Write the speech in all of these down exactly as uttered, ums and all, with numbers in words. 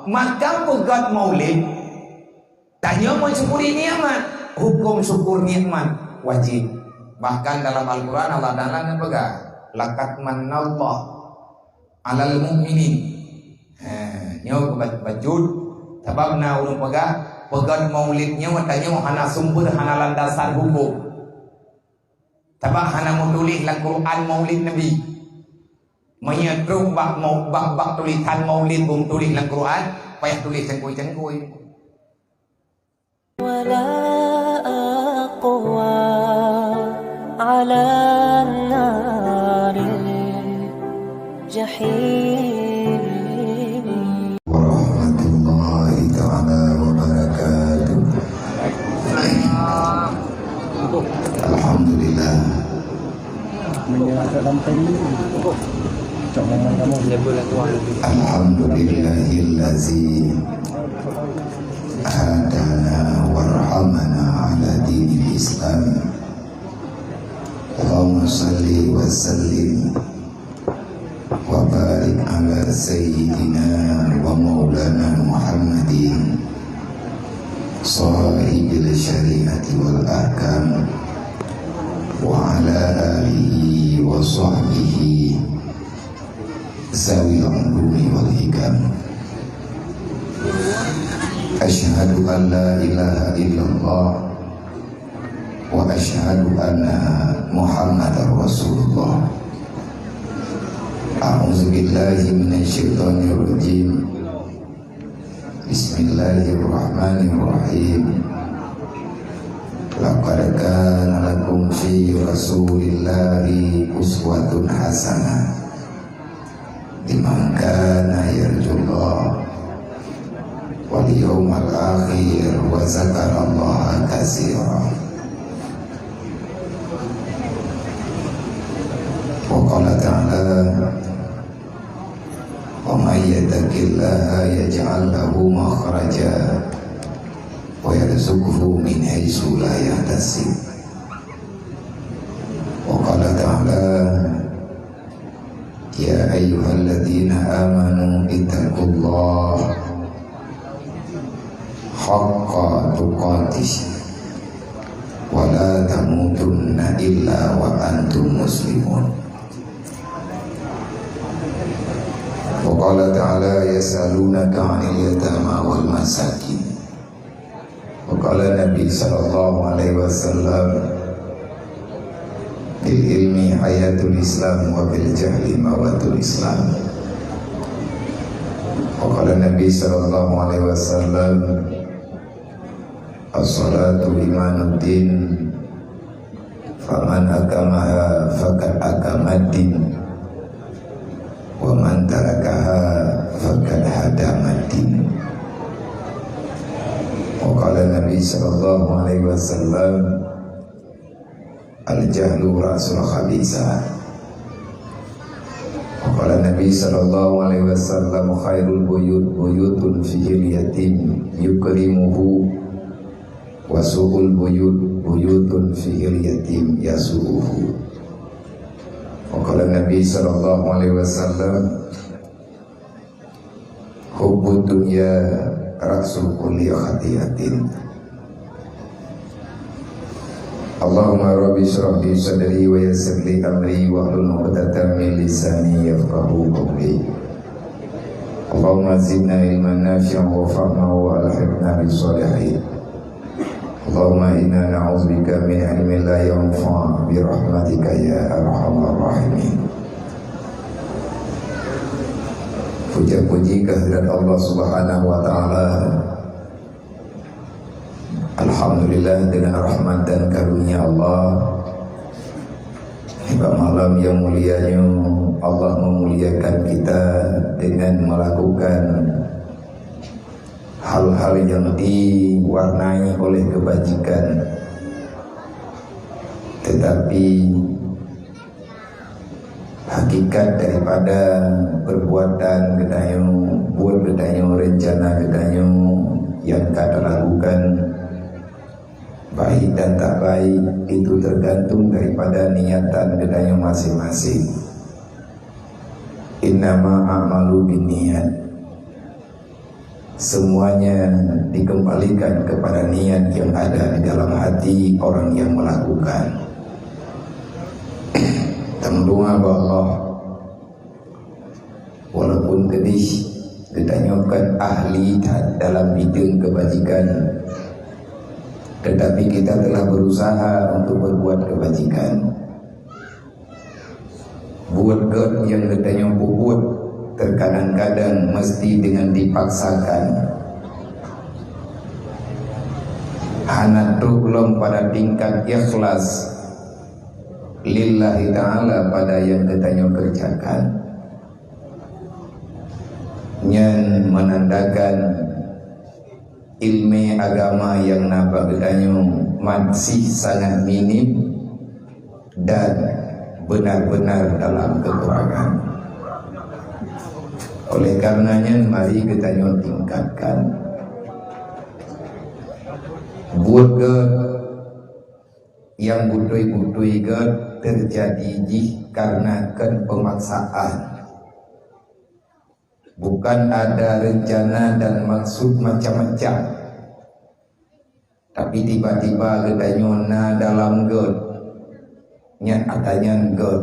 Maka peugöt maulid, tanyoe meusyukuri nikmat. Huköm syukur nikmat wajéb. Bahkan dalam Al-Quran Allah Taala neupeugah, "Laqad mannallahu 'alal mu'minin." Ha, nyoe ba-, bacut. Sabab na ureuëng peugah, peugöt maulid nyoe tanyoe hana sumber, hana landasan huköm. Sabab hana meutuléh lam Quran maulid Nabi. Meunyoe trok bak mau-, bak, bak tulisan maulid beu meutuléh lam Quran, payah tuléh cangkui-cangkui. ولا أقوى على النار الجحيم. Warahmatullahi taala wabarakatuh. Alhamdulillah. Alhamdulillahillazi hadana warhamana ala dinil Islam. Allahumma salli wa sallim wa barik ala sayyidina wa maulana Muhammadin, sahibil syariati wal ahkam, wa ala alihi wa sahbihi zawil ulumi wal hikam. Asyhadu an la ilaha illallah wa asyhadu anna Muhammadar Rasulullah. A'udzu billahi minasyaitonir rajim. Bismillahirrahmanirrahim. Laqad kana lakum fi Rasulillahi uswatun hasanah liman kana yarjullah wal yawmal akhir wa dzakarallaha katsira. Wa qala ta'ala, "Wa may yattaqillaha yaj'al lahu makhraja wa yarzuqhu min haitsu la yahtasib." Wa qala ta'ala, "Ya ayyuhalladzina amanu ittaqullaha haqqa tuqatih wa la tamutunna illa wa antum muslimun." Wa qala ta'ala, "Yas'alunaka 'anil yatama wal masakin." Wa qala Nabi sallallahu alaihi wasallam, "Bil ilmi hayatul Islam wa bil jahli mawatul Islam." Wa qala Nabi sallallahu alaihi wasallam, "As-salatu imaduddin, faman aqamaha faqad aqamaddin, wa man tarakaha faqad hadamaddin." Wa qala Nabi sallallahu alaihi wasallam, "Al-jahlu ra'sul khabithah." Wa qala Nabi sallallahu alaihi wasallam, "Khairul buyut buyutun fihil yatim yukrimuhu, wa su'ul buyut buyutun fihil yatim yasu'uhu." Wa qala Nabi sallallahu alaihi wasallam, "Hubbud dunya ra'su kulli khati'atin." Allahumma rabbi shrah li sadri wa yassir li amri wahlul 'uqdatam min lisani yafqahu qawli. Allahumma zidna ilman nafi'an wa fahman wa alhiqna bis shalihin. Allahumma inna na'udzubika min ilmin la yanfa' bi rahmatika ya arhamar rahimin. Puja-puji kehadirat Allah Subhanahu wa Ta'ala. Alhamdulillah, dengan rahmat dan karunia Allah, di malam yang mulia nyoe, Allah memuliakan kita dengan melakukan hal-hal yang diwarnai oleh kebajikan. Tetapi hakikat daripada perbuatan geutanyoe, buet geutanyoe, rencana geutanyoe nyang ka talakukan, baik dan tak baik, itu tergantung daripada niatan geutanyoe masing-masing. Innama a'malu binniyat. Semuanya dikembalikan kepada niat yang ada di dalam hati orang yang melakukan. Teumeudua bak Allah, walaupun keudeh geutanyoe kon ahli that dalam bidang kebajikan, tetapi kita telah berusaha untuk berbuat kebajikan. Buet gét nyang geutanyoe peubuet terkadang-kadang mesti dengan dipaksakan. Hana trok lom pada tingkat ikhlas lillahi ta'ala pada nyang geutanyoe kerjakan. Nyan menandakan ilmu agama nyang na bak geutanyoe masih sangat minim dan benar-benar dalam kekurangan. Oleh karena nyan, mari geutanyoe tingkatkan. Buet gét nyang beutôi-beutôi gét terjadi jih karena kon pemaksaan. Bukan ada rencana dan maksud macam-macam. Tapi tiba-tiba geutanyoe na dalam gét. Nyan ata nyan gét.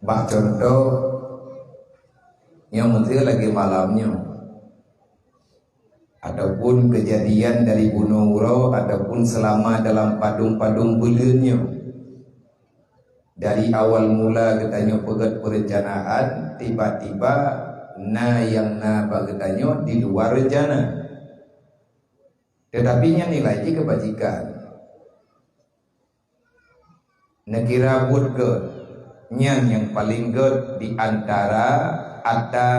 Bak contoh, nyoe meuteue lagée malam nyoe. Ataupun kejadian dari bunoe uroe ataupun selama dalam padum-padum buleuen nyoe. Dari awal mula geutanyoe peugét perencanaan, tiba-tiba na nyang na bak geutanyoe di luar rencana. Tetapi nyan nilai jih kebajikan. Neukira buet gét, nyan nyang paleng gét di antara ata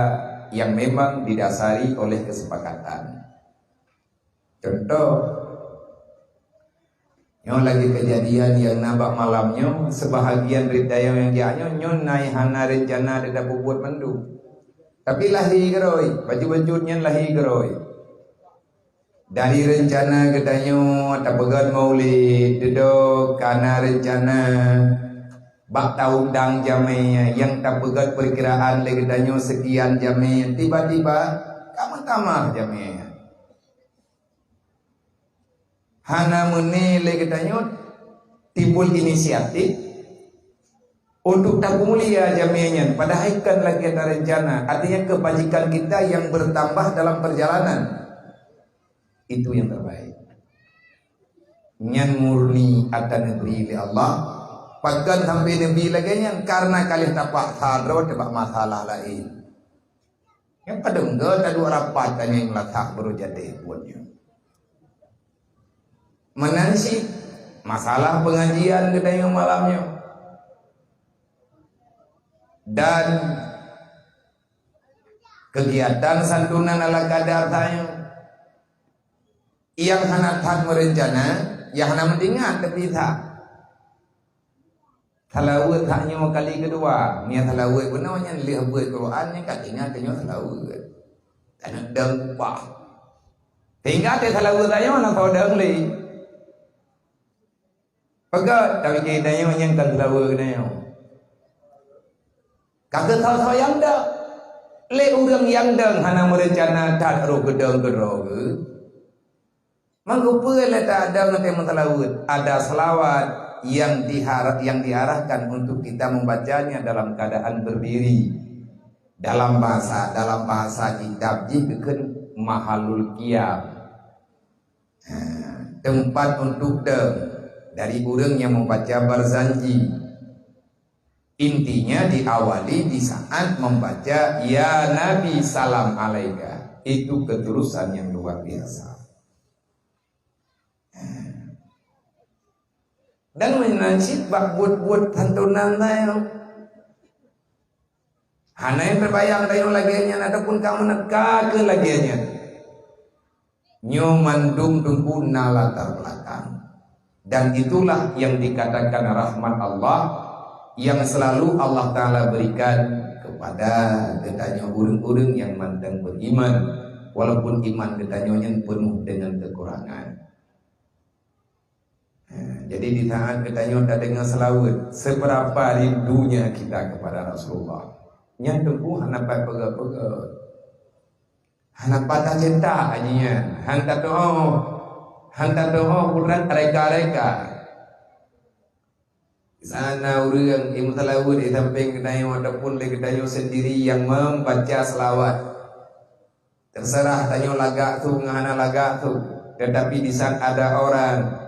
nyang memang didasari oleh kesepakatan. Contoh, nyoe lagée kejadian nyang na bak malam nyoe, sebahagian ritayong nyang jak nyoe, nyoe na hana rencana teutab peubuet mandum. Tapi lahé keudroe, bacut-bacut nyan lahé keudroe. Dari rencana geutanyoe tapeugét maulid, dudoe ka na rencana bak taundang jamé nyang tapeugét peurkiraan lé geutanyoe sekian jamé, tiba-tiba ka meutamah jamé nyan. Hana meuné lé geutanyoe timbul inisiatif untuk tapeumulia jamé nyan, padahai kon lagée tarencana. Artinya, kebajikan kita yang bertambah dalam perjalanan, itu yang terbaik. Nyan murni ata neubri lé Allah. Pakon sampai neubri lagée nyan? Karena ka lheueh tapaksa droe teuh bak masalah laén. Nyang padum gét taduek rapat tanyoe meulatak beurujadeh buet nyoe. Meunan cit masalah pengajian geutanyoe malam nyoe. Dan kegiatan santunan ala kadar tanyoe. Nyang hana that meurencana, nyang hana meuingat, tapi that. Seulaweuet that nyoe kali keudua. Meunyo seulaweuet bunoe nyan lheueh beuet Quran nyan ka teuingat tanyoe seulaweuet. Tanyoe dong kupah. Sehingga teuh seulaweuet tanyoe hana soe dong lé. Peugah, tapi tanyoe nyang ka seulaweuet tanyoe. Ka keusoe-soe nyang dong. Lé ureuëng nyang dong hana meurencana that roh geudong keudroe geuh. Meukeue lé ta dong teuh meuseulaweuet? Ada selawat yang dihar-, yang diarahkan untuk kita membacanya dalam keadaan berdiri. Dalam bahasa, dalam bahasa kitab jih geukheun mahalul qiyam. Ha, tempat untuk dong dari ureuëng nyang membaca barzanji. Intinya diawali di saat membaca, "Ya Nabi, salam alaika." Itu ketulusan yang luar biasa. Dan meunan cit bak buet-buet santunan tanyoe. Hana nyang teubayang tanyoe lagée nyan ataupun ka meuneka keu lagée nyan. Nyoe mandum teungku na latar belakang. Dan itulah yang dikatakan rahmat Allah yang selalu Allah Ta'ala berikan kepada geutanyoe ureuëng-ureuëng nyang mantong beriman, walaupun iman geutanyoe nyan penuh dengan kekurangan. Ha, jadi di saat geutanyoe tadeungoe seulaweuet, seberapa rindunya kita kepada Rasulullah. Nyan teungku hana pat peugah-peugah. Hana patah cinta nyan. Han tatu'oh, han tatu'oh ureueng reka-reka. Di sana ureueng meuseulaweuet di sampéng geutanyoe ataupun lé geutanyoe sendiri nyang membaca selawat. Terserah tanyoe lagak su ngon hana lagak su, tetapi di sana ada orang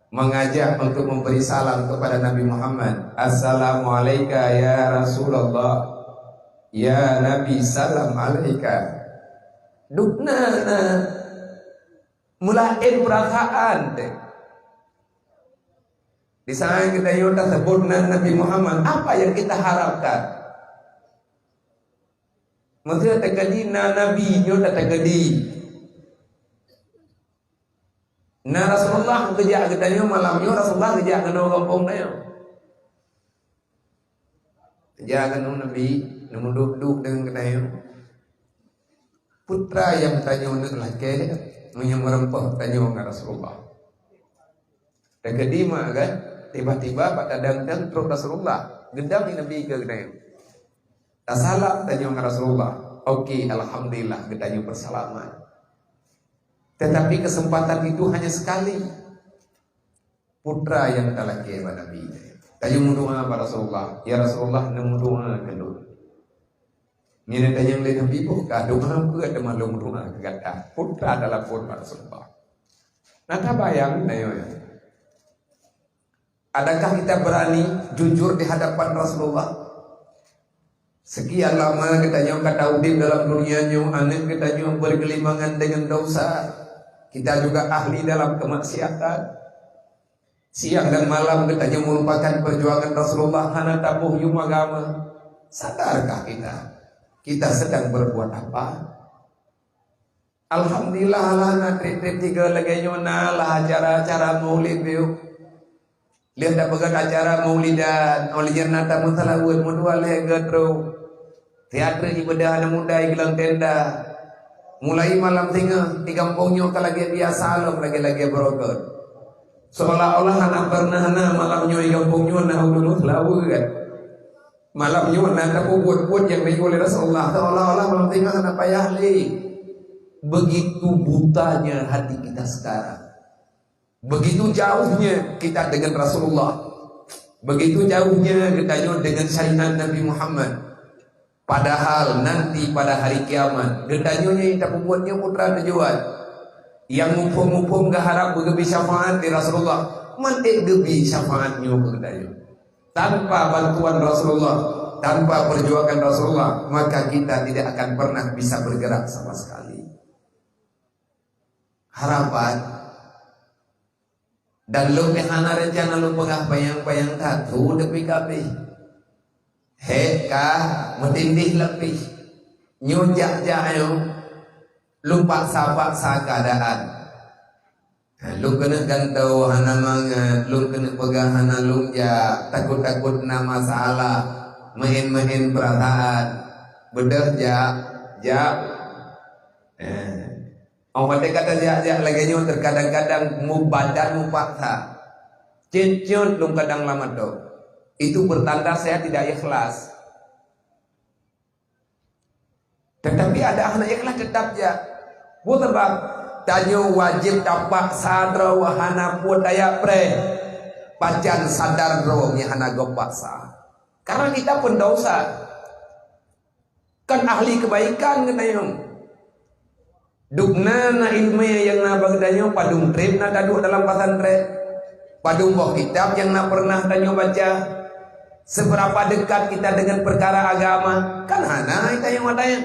mengajak untuk memberi salam kepada Nabi Muhammad. "Assalamualaika ya Rasulullah." "Ya Nabi, salam alaika." Dubna na meulaén peurasaan teuh. Di saat geutanyoe tasebut nan Nabi Muhammad, apa yang kita harapkan? Maksudnya teukeudi na Nabi nyoe teukeudi. Na Rasulullah geujak geutanyoe malam nyoe, Rasulullah geujak keunoe gampông tanyoe. Geujak keunoe Nabi, neumeuduek-duek deungon geutanyoe. Peue treuk nyang tanyoe neuk lakée meunyoe meureumpok tanyoe ngon Rasulullah. Teukeudi mak kan, tiba-tiba bak tadang-dang trok Rasulullah, geudang Nabi keu geutanyoe. Tasalam tanyoe ngon Rasulullah. Oke, alhamdulillah geutanyoe peuseulamat. Tetapi kesempatan itu hanya sekali. Peue treuk nyang talakée bak Nabi. Tanyoe meudoá bak Rasulullah, "Ya Rasulullah, neumeudoá keu lôn." Nyan tanyong lé Nabi, "Boh ka doá peue teuma lôn meudoá keu gata?" Peue treuk talakée bak Rasulullah. Nah, tabayang tanyoe. Adakah kita berani jujur di hadapan Rasulullah? Sekian lama geutanyoe ka taudeb dalam dunia nyoe, aneuk geutanyoe bergelimangan dengan dosa. Kita juga ahli dalam kemaksiatan. Siang dan malam geutanyoe melupakan perjuangan Rasulullah, hana taboh yum agama. Sadarkah kita? Kita sedang berbuat apa? Alhamdulillah lah na treb-treb tiga lagée nyoe na lah acara-acara maulid biôh. Lheueh tapeugah acara maulidan, oleh jeuet na tameuseulaweuet, meudua lhée geutrok. Teater ibadah aneuk muda i geulong tenda. Mulai malam singoh di gampông nyoe ka lagée biasa lom lagée-lagée beurokot. Seolah-olah hana pernah na malam nyoe di gampông nyoe na ulôn seulaweuet. Malam nyoe na tapeubuet-buet nyang diuroe lé Rasulullah, seolah-olah malam singoh hana payah lé. Begitu butanya hati kita sekarang. Begitu jauhnya kita dengan Rasulullah. Begitu jauhnya geutanyoe dengan syariat Nabi Muhammad. Padahal nanti pada hari kiamat, geutanyoe nyang tapeubuet nyoe putra tujuan. Nyang muphom-muphom geuharab geubri syafaat di Rasulullah, manték geubri syafaat nyoe keu geutanyoe. Tanpa bantuan Rasulullah, tanpa perjuangan Rasulullah, maka kita tidak akan pernah bisa bergerak sama sekali. Harapan. Dan lôn pih hana rencana lôn peugah panyang-panyang that, su teupeu kabeh. Hék ka meutindih leupie. Nyoe jak-jak nyoe, lôn paksa-paksa keuadaan. Lôn keuneuk gantoe hana mangat, lôn keuneuk peugah hana lôn jak, takot-takot na masalah, meu'en-meu'en peurasaan. Beudôh jak, jak. Eh. Óh watée ka tajak-jak lagée nyoe, terkadang-kadang mubadan mupaksa. Ceuet-ceuet lôn kadang lam atô. Itu pertanda saya tidak ikhlas. Tetapi ada hana ikhlas tetap jak. Peue sabab? Tanyoe wajéb tapaksa droe hana peue tajak preh. Pajan sadar droe nyang hana gob paksa. Karena kita pendosa. Kan ahli kebaikan geutanyoe. Dubna na ileumé nyang na bak geutanyoe, padum treb na taduek dalam pesantren, padum boh kitab nyang na pernah tanyoe baca, seberapa dekat kita dengan perkara agama, kan hana tanyoe watée nyan.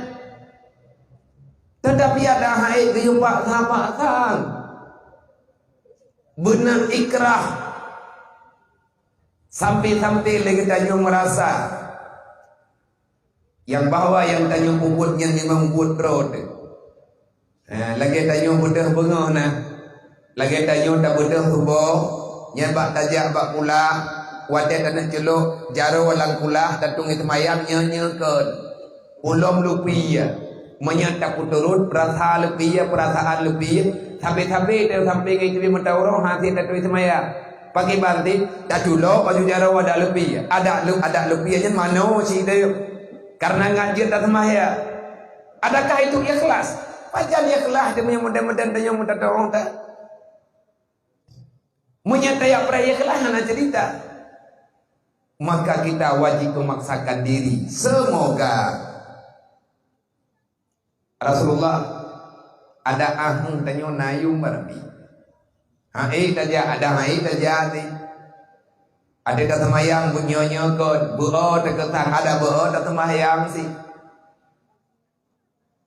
Tetapi ada hai geuyue paksa-paksa. Beuna ikrah. Sampai-sampai lé geutanyoe meurasa nyang bahwa nyang tanyoe peubuet nyan memang buet droe teuh. Eh, lagée tanyoe beudôh beungoh na. Lagée tanyoe tabeudôh tuboh, nyan bak tajak bak kulah, watée taneuk culok jaroe lam kulah, tatueng seumayang nyoe-nyoe kon. Ulôn leupie. Meunyoe tapeuturot peurasa leupie, peurasaan leupie, sabe-sabe teuh sampoe ngon teubiet mata uroe hase tatueng seumayang. Pakriban teuh, taculok baju jaroe adak leupie. Adak leu-, adak leupie nyan manoe cit teuh. Karena ngat jeuet taseumayang. Adakah itu ikhlas? Pajan ikhlas deungon modern-modern tanyoe meutatong ta. Meunyoe tajak preh ikhlas hana cerita, maka kita wajib memaksakan diri. Semoga Rasulullah, ada aheueng tanyoe na yum barabi. Hai tajak, ada hai tajak ni. Ada tasemayang bunyonyo kot, beuo takeusan, ada beuo tasemayang si.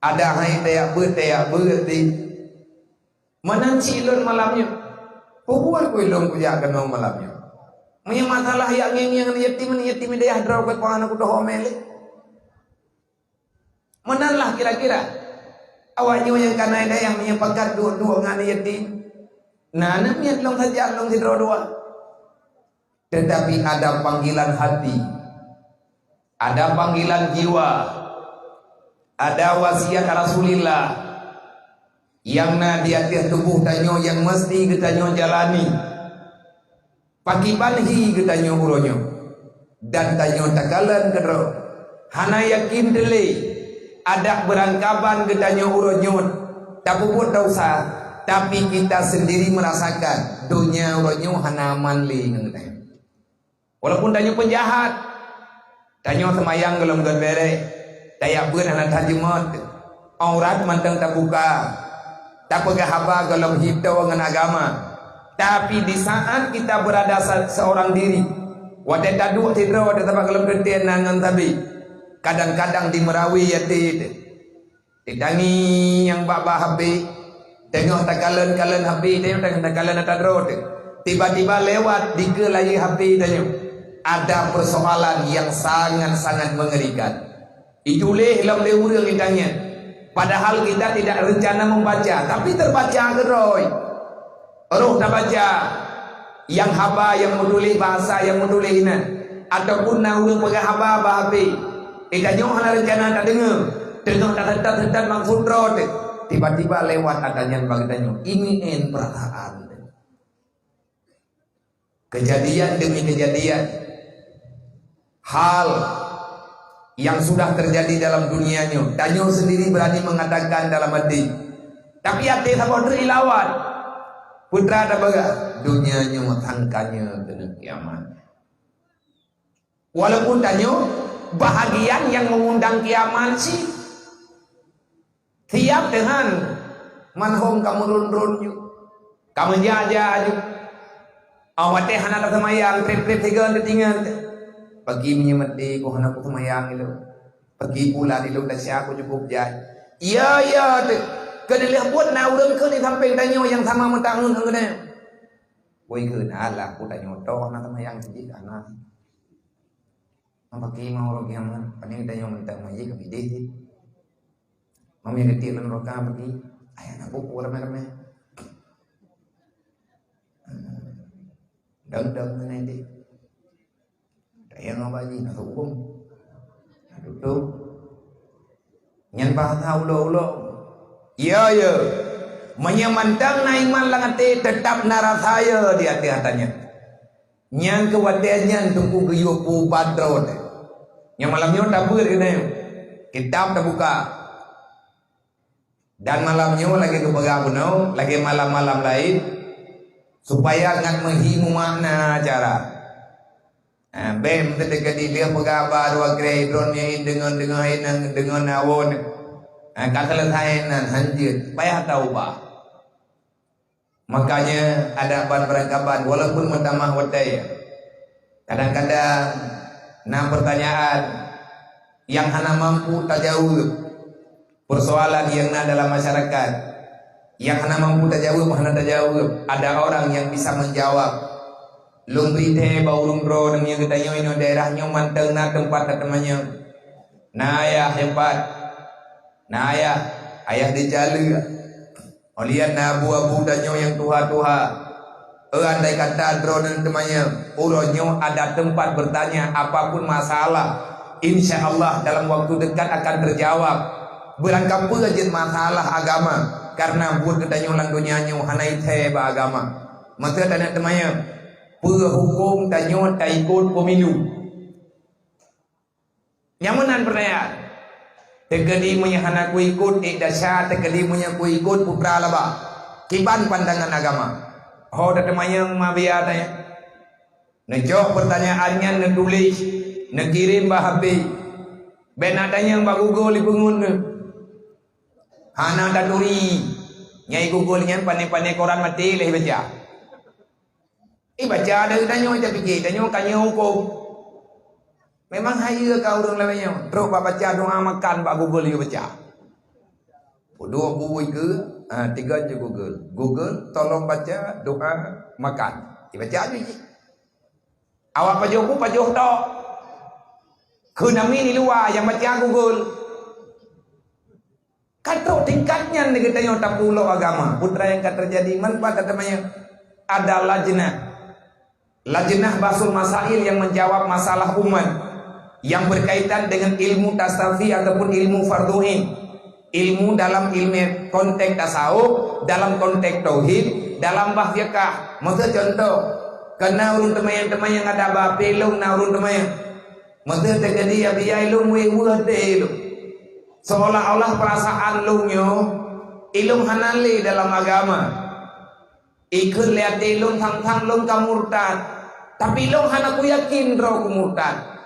Ada hai tajak beuet, tajak beuet si. Meunan cit lôn malam nyoe. Peue buet ku lôn kujak keunoe malam nyoe. Meunyoe masalah yak ngieng-ngieng aneuk yatim, aneuk yatim di dayah droe kot, peue hana kudoh omel lé. Meunan lah kira-kira. Awak nyoe nyang kana dayah meunyoe pakat duek-duek ngon aneuk yatim. Nah, aneuk miet lôn saja lôn sidroe dua. Tetapi ada panggilan hati, ada panggilan jiwa, ada wasiat Rasulullah nyang na di ateueh tuboh tanyoe nyang meusti geutanyoe jalani. Pakriban hi geutanyoe uroe nyoe, dan tanyoe takalon keudroe. Hana yakin teulé, adak beurangkaban geutanyoe uroe nyoe tapeubuet desya, tapi kita sendiri merasakan donya uroe nyoe hana aman lé ngon geutanyoe. Walaupun tanyoe peunjahat, tanyoe seumayang gohlom gét béré, tajak beuet hana that jeuet, aurat mantong tabuka, tapeugah haba gohlom hito ngon agama. Tapi di saat kita berada se-, seorang diri, watée taduek sidroe, watée tabak gohlom teuntée na ngon sabe, kadang-kadang dimeurawi até teuh. Ditangieng bak-bak H P, teungoh takalon-kalon H P, teungoh takalon ata droe teuh. Tiba-tiba lewat dikeue layie H P tanyoe. Ada persoalan yang sangat-sangat mengerikan. Dituléh lom lé ureuëng di tangieng. Padahal kita tidak rencana membaca, tapi terbaca keudroe. Roh tabaca nyang haba nyang meutuléh, bahasa nyang meutuléh inan, ataupun na ureuëng peugah haba bak H P, eh, tanyoe hana reuncana tadeungoe, teungoh taseutôt-seutôt maksud droe teuh, tiba-tiba lewat ata nyan bak geutanyoe, ini en perasaan. Kejadian demi kejadian, hal yang sudah terjadi dalam dunia nyoe, tanyoe sendiri berani mengatakan dalam hati, tapi até saboh treuk ilawat. Peue teuma tapeugah, dunia nyoe sangkanya keuneuk kiamat. Walaupun tanyoe bahagian yang mengundang kiamat sih. Siab teuh han, manhom ka meurôn-rôn ju, ka meujak-jak ju. Awai watée hana taseumayang, treb-treb sigoe teutingat. Pagi meunyoe maté, ku hana kuseumayang ilôn. Pagi pula ilôn tasya ku cukup jai. Iya, iya teuh. Keuneulheueh buet na ureuëng kheun di sampéng tanyoe nyang sama meutahun ngon geutanyoe. Woi kheun, alah, ku tanyoe toh hana seumayang sijih hana. Pagi mau roh kiamat, paling tanyoe mantong maji ka pideh jih. Mami keutik lôn roka pagi, ayah na buku ramé-ramé. Dang-dang ngon deh. Dayang abah jih na seuubông. Na tutup. Nyan bahasa ulo-ulo. Iya, iya. Meunyoe mantong na iman lam até, teutap na rasa iya di até ata nyan. Nyang keu watée nyan Teungku geuyue peuubat droe teuh. Nyang malam nyoe tabeuet keunoe. Kitab tabuka. Dan malam nyoe lagée geupeugah bunoe, lagée malam-malam laén, supaya ngat meuhi meumakna acara. Ha, bèk meuteudeh ka dilheueh peugah haba dua kreh droeneuh deungon-deungon hai nang deungon awon. Ha, ka seuleusoe nan hanjeuet, payah taubah. Makanya ada ban beurangkaban walaupun meutamah watée. Kadang-kadang na peurtanyaan nyang hana mampu tajaweueb. Persoalan nyang na dalam masyarakat, nyang hana mampu tajaweueb, hana tajaweueb, ada orang yang bisa menjawab. Lôn bri thèe bak ureuëng droeneuh nyang geutanyoe inoe daerah nyoe mantong na teumpat tateumanyong. Na ayah teumpat, na ayah, ayah di Jaleuek. Ulian na abu-abu tanyoe nyang tuha-tuha. Eh, andai kata droeneuh teumanyong, uroe nyoe ada teumpat bertanya apapun masalah, insya Allah dalam waktu dekat akan terjawab. Beurangkapeue jeuet masalah agama, karena buet geutanyoe lam donya nyoe hana ithèe bak agama. Masa tanyoe teumanyong, peue huköm tanyoe taikot pemilu? Nyang meunan peurtanyaan. Teukeudi meunyoe hana kuikot, ék desya, teukeudi meunyoe kuikot, putra laba. Kiban pandangan agama? Ho tateumanyong ma biya tanya. Neucok peurtanyaan nyan neutuléh, neukirém bak H P. Bék na tanyong bak Google ipeungon keuh. Hana taturi. Nyai Google nyan pané-pané koran maté lé baca. Ibaca dari tanyoe, ija pike tanyoe ka nyoe huköm. Memang hayeue ka ureuëng lagée nyoe. Trok bak baca doa makan bak Google yue baca. Peuduek bu ikeue, ha, tiga je Google. Google, tolong baca doa makan. Ibaca ju jih. Awak pajoh bu, pajoh tok. Kheun amin di luwa nyang baca Google. Ka trok tingkat nyan di geutanyoe tapeulo agama. Peue teuma nyang ka teujadi? Man pat tateumanyong? Ada lajnah. Lajnah Bahsul Masail yang menjawab masalah umat yang berkaitan dengan ilmu tasawuf ataupun ilmu fardhu ain. Ilmu dalam ilmu konteks tasawuf, dalam konteks tauhid, dalam bab fikah. Miseu contoh, keu na ureuëng teumanyong-teumanyong ada bak H P lôn, na ureuëng teumanyong. Miseu teukeudi ya biya ilôn wéh-wéh teuh ilôn. Seolah-olah perasaan lôn nyoe, ilôn hana lé dalam agama. Ikheun lé até lôn sang-sang lôn ka murtad, tapi lôn hana kuyakin droe kumurtad.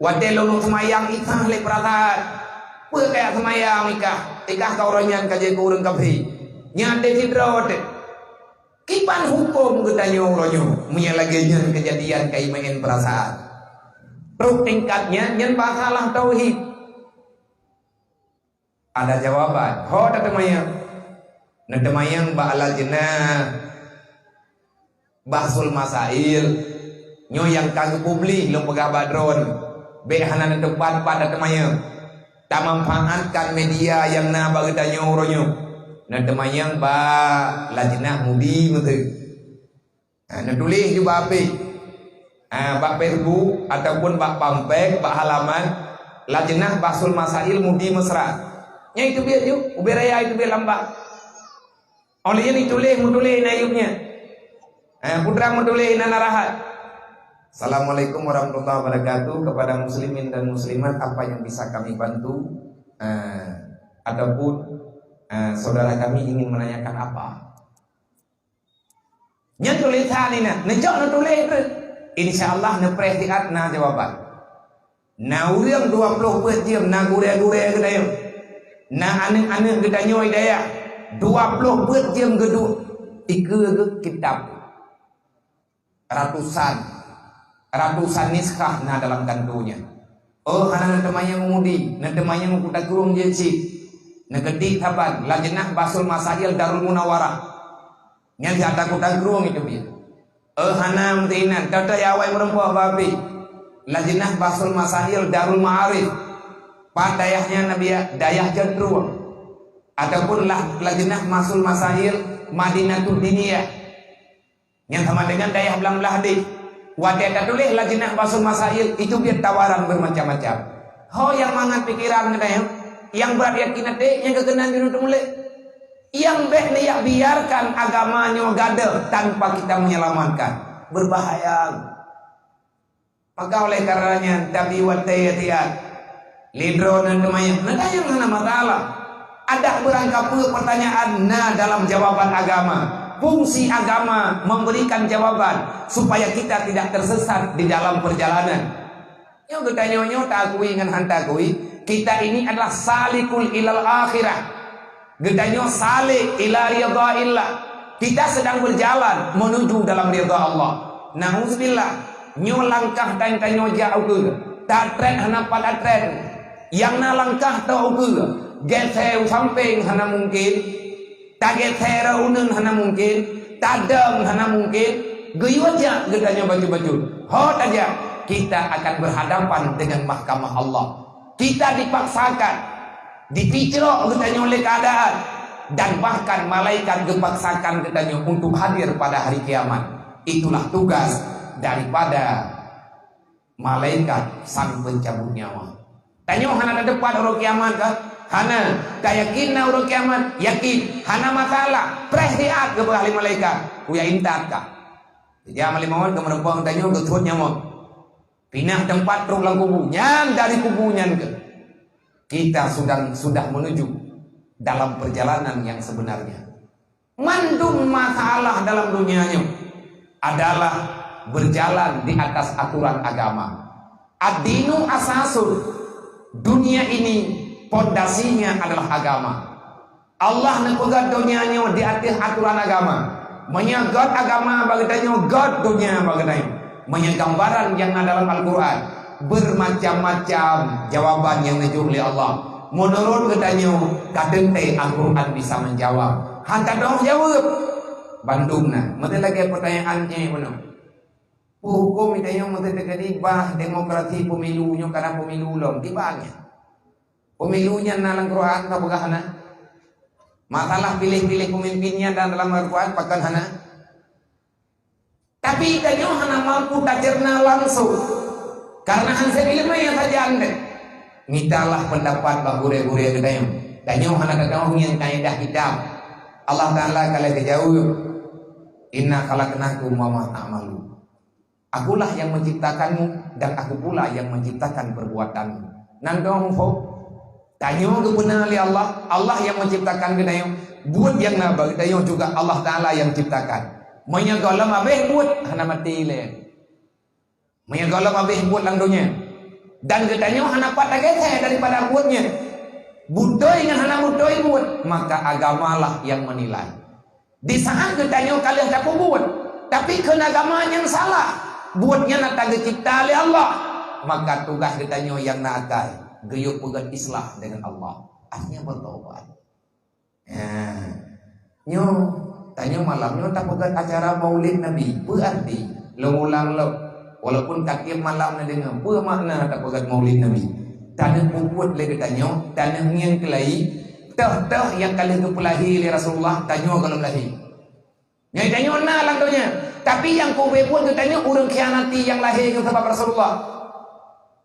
Watée lôn seumayang isah lé peurasaan, peue kajak seumayang ikah, ikah ka uroe nyan ka jeuet keu ureuëng kafé. Nyan até sidroe teuh. Kiban huköm geutanyoe uroe nyoe, meunyoe lagée nyan keujadian ka imeu'en peurasaan? Trok tingkat nyan, nyan masalah tauhid. Ada jawaban. Ho tateumanyong? Neuteumanyong bak lajnah Bahsul Masail. Nyoe nyang ka geupublik lôn peugah bak droen. Bék hana neuteumpat pat tateumanyong. Tamanfaatkan media nyang na bak geutanyoe uroe nyoe. Neuteumanyong bak lajnah MUDI miseu. Ha, neutuléh ju bak H P. Ha, bak Facebook ataupun bak fanpage, bak halaman Lajnah Bahsul Masail MUDI Mesra. Nyan iteubiet ju, ubé raya iteubiet lam bak. Óh lheueh nyan ituléh, meutuléh na ayub nyan. Ha, putra meutuléh na, na rahat. Assalamualaikum warahmatullahi wabarakatuh. Kepada muslimin dan muslimat, apa yang bisa kami bantu, eh, ataupun, eh, saudara kami ingin menanyakan apa? Nyan tulésan inan, neucok neutuléh treuk. Insya Allah neupreh siat na jawaban. Na ureuëng dua ploh peuet jeuem, na gurée-gurée geutanyoe, na aneuëk-aneuëk geutanyoe di dayah, dua ploh peuet jeuem geuduek ikeue geuh kitab. Ratusan, ratusan niskhah na dalam kantô nyan. Oh, hana neuteumanyong u MUDI, neuteumanyong u Kuta Krueng jeuet cit. Neukeudeh saban, Lajnah Bahsul Masail Darul Munawarah. Nyan di Kuta Krueng iteubiet. Eh, hana meusinan, teuh-teuh awai meureumpok babi. Lajnah Bahsul Masail Darul Ma'arif. Pat dayah nyan na biya, dayah Cot Krueng. Ataupun lah Lajnah Bahsul Masail Madinatul Diniyah. Nyang sama dengan dayah Blang Blahdeh. Watée tatuléh Lajnah Bahsul Masail, iteubiet tawaran bermacam-macam. Ho nyang mangat pikeran geutanyoe, nyang brat yakin até, nyang geukeunan jinoe teumuléh. Nyang bék neuyak biarkan agama nyoe gadôh tanpa kita menyelamatkan. Berbahaya. Maka oleh karena nyan, tabi watée tiat. Lé droeneuh teumanyong, neutanyong hana masalah. Adak beurangkapeue pertanyaan na dalam jawaban agama. Fungsi agama memberikan jawaban supaya kita tidak tersesat di dalam perjalanan. Nyoe geutanyoe nyoe taakui ngon han taakui, kita ini adalah salikul ilal akhirah. Geutanyoe salik ila ridhaillah. Kita sedang berjalan menuju dalam ridha Allah. Nauzubillah. Nyoe langkah tanyoe jak ukeue. Tatrét hana pat tatrét. Nyang na langkah toh ukeue. Geusée u sampéng hana mungkin. Tageusée rot uneuen hana mungkin. Tadong hana mungkin. Geuyue jak geutanyoe bacut-bacut. Ho tajak, kita akan berhadapan dengan mahkamah Allah. Kita dipaksakan, dipicrok geutanyoe lé keadaan, dan bahkan malaikat geupaksakan geutanyoe untuk hadir pada hari kiamat. Itulah tugas daripada malaikat sang pencabut nyawa. Tanyoe hana tateupat uroe kiamat kah? Hana. Tayakin na uroe kiamat? Yakin. Hana masalah. Preh siat geupeugah lé malaikat. Kuya intat kah? Jadi, amal lima wan keu meureumpok tanyoe geusut nyawa. Pinah teumpat trok lam kubu. Nyan dari kubu nyan keuh. Kita sedang, sudah menuju dalam perjalanan yang sebenarnya. Mandum masalah dalam dunia nyoe adalah berjalan di atas aturan agama. Ad-dinu asasun. Dunia ini pondasinya adalah agama. Allah neupeugét donya nyoe di ateueh aturan agama. Meunyoe gét agama bak geutanyoe, gét donya bak geutanyoe. Meunyoe gambaran nyang na dalam Al-Quran, bermacam-macam jawaban nyang neujok lé Allah. Meunurot geutanyoe, ka teuntée Al-Quran bisa menjawab. Han tadong jaweueb. Bandum na. Meuteulagée peutanyaan nyoe bunoe. Peue huköm geutanyoe meuteulagée bah demokrasi pemilu nyoe kana pemilu lom? Kiban nyan. Pemilu nyan na lam Quran ka peugah na? Masalah piléh-piléh pemimpin nyan na dalam Al-Quran pakon hana? Tapi tanyoe hana mampu taceurna langsung. Karena han seuileumé sajan deh. Mitalah pendapat bak gurée-gurée geutanyoe. Tanyoe hana tadong ngieng kaedah kitab. Allah Taala ka lheueh geujaweueb, "Inna khalaqnakum wa ma ta'malun." Akulah yang menciptakanmu dan Aku pula yang menciptakan perbuatanmu. Nan dong ho. Tanyoe geubeuna lé Allah, Allah yang menciptakan geutanyoe. Buet nyang na bak geutanyoe juga Allah Taala yang ciptakan. Meunyoe gohlom habéh buet, hana maté lé. Meunyoe gohlom habéh buet lam donya, dan geutanyoe hana pat tagétée daripada buet nyan, beutôi ngon hana beutôi buet, maka agamalah yang menilai. Di saat geutanyoe ka lheueh tapeubuet, tapi kheun agama nyang salah, buet nyan na tageucipta lé Allah, maka tugaih geutanyoe nyang na akai geuyue peugét islah deungon Allah, artinya bertobat. Nah, nyoe, tanyoe malam nyoe tapeugét acara Maulid Nabi. Peue arti? Lôn ulang lom. Walaupun ka tiep malam neudeungoe, peue makna tapeugét Maulid Nabi? Taneuk peubuet lé geutanyoe, taneuk ngieng keulayi, toh-toh nyang ka lheueh geupeulahé lé Rasulullah, tanyoe gohlom lahé. Nyan tanyoe na lam donya. Tapi nyang keu ubé buet geutanyoe ureuëng khianati nyang lahé ngon sabab Rasulullah.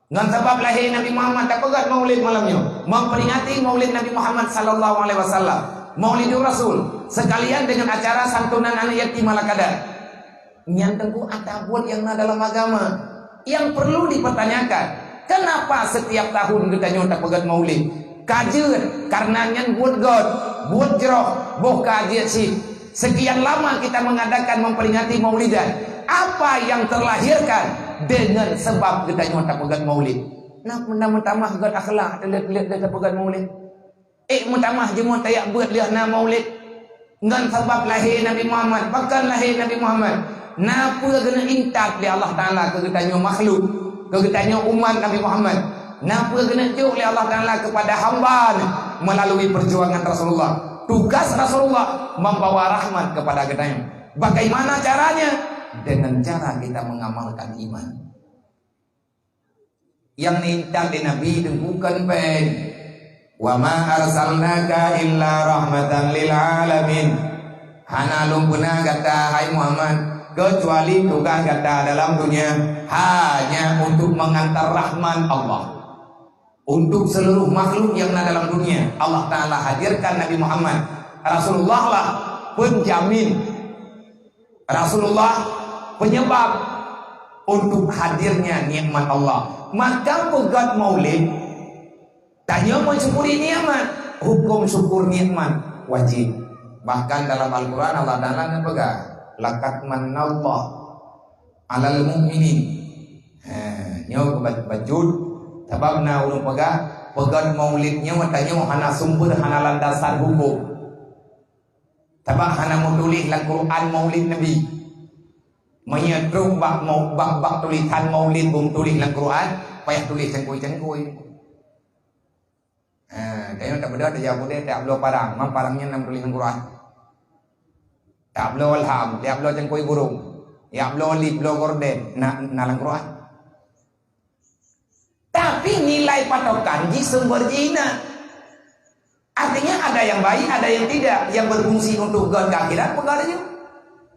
Ngon sabab lahé Nabi Muhammad tapeugét Maulid malam nyoe, memperingati Maulid Nabi Muhammad sallallahu alaihi wasallam, Maulidur Rasul, sekalian dengan acara santunan aneuk yatim ala kada. Nyan teungku atra buet nyang na dalam agama nyang perlu dipertanyakan. Kenapa setiap tahun geutanyoe tapeugét Maulid? Ka jeuet, karena nyan buet gét, buet jroh, boh ka jeuet cit. Sekian lama kita mengadakan memperingati Maulidan. Apa yang terlahirkan dengan sebab geutanyoe tapeugét Maulid? Na, na meutamah gét akhlak, teulet-teulet gét tapeugét Maulid. Eh, meutamah jeuet tayak beuet lheueh na Maulid. Ngon sabab lahé Nabi Muhammad, pakon lahé Nabi Muhammad? Na peue geuneuk intat lé Allah Taala keu geutanyoe makhluk, keu geutanyoe umat Nabi Muhammad? Na peue geuneuk jok lé Allah Taala kepada hamba melalui perjuangan Rasulullah? Tugas Rasulullah membawa rahmat kepada geutanyoe. Bagaimana caranya? Dengan cara kita mengamalkan iman. Nyang neuintat lé Nabi teungku kon péng. "Wa ma arsalnaka illa rahmatan lil alamin." Hana lôn peuna gata, hai Muhammad, keucuali tugaih gata dalam dunia hanya untuk mengantar rahmat Allah. Untuk seluruh makhluk yang na dalam dunia, Allah Taala hadirkan Nabi Muhammad. Rasulullah lah penjamin. Rasulullah penyebab untuk hadirnya nikmat Allah. Maka peugét Maulid, tanyoe mensyukuri nikmat, hukum syukur nikmat wajib. Bahkan dalam Al-Quran Allah Taala neupeugah, "Laqad mannallahu 'alal mu'minin." Ha, nyoe ba-, bacut, sabab na ureuëng peugah, peugét Maulid nyoe tanyoe hana sumber, hana landasan hukum. Sabab hana meutuléh lam Quran Maulid Nabi. Meunyoe trok bak mau-, bak, bak tulisan Maulid beu meutuléh lam Quran, payah tuléh cangkui-cangkui. Ha, tanyoe tabeudôh tajak budée tajak bloe parang, man parang nyan na meutuléh lam Quran. Tajak bloe alham, tajak bloe cangkui burung, tajak bloe lip, bloe gorden, na, na lam Quran. Tapi nilai patokan jih sumber jih na. Artinya ada yang baik, ada yang tidak. Yang berfungsi untuk gét keu akhirat, peugah laju.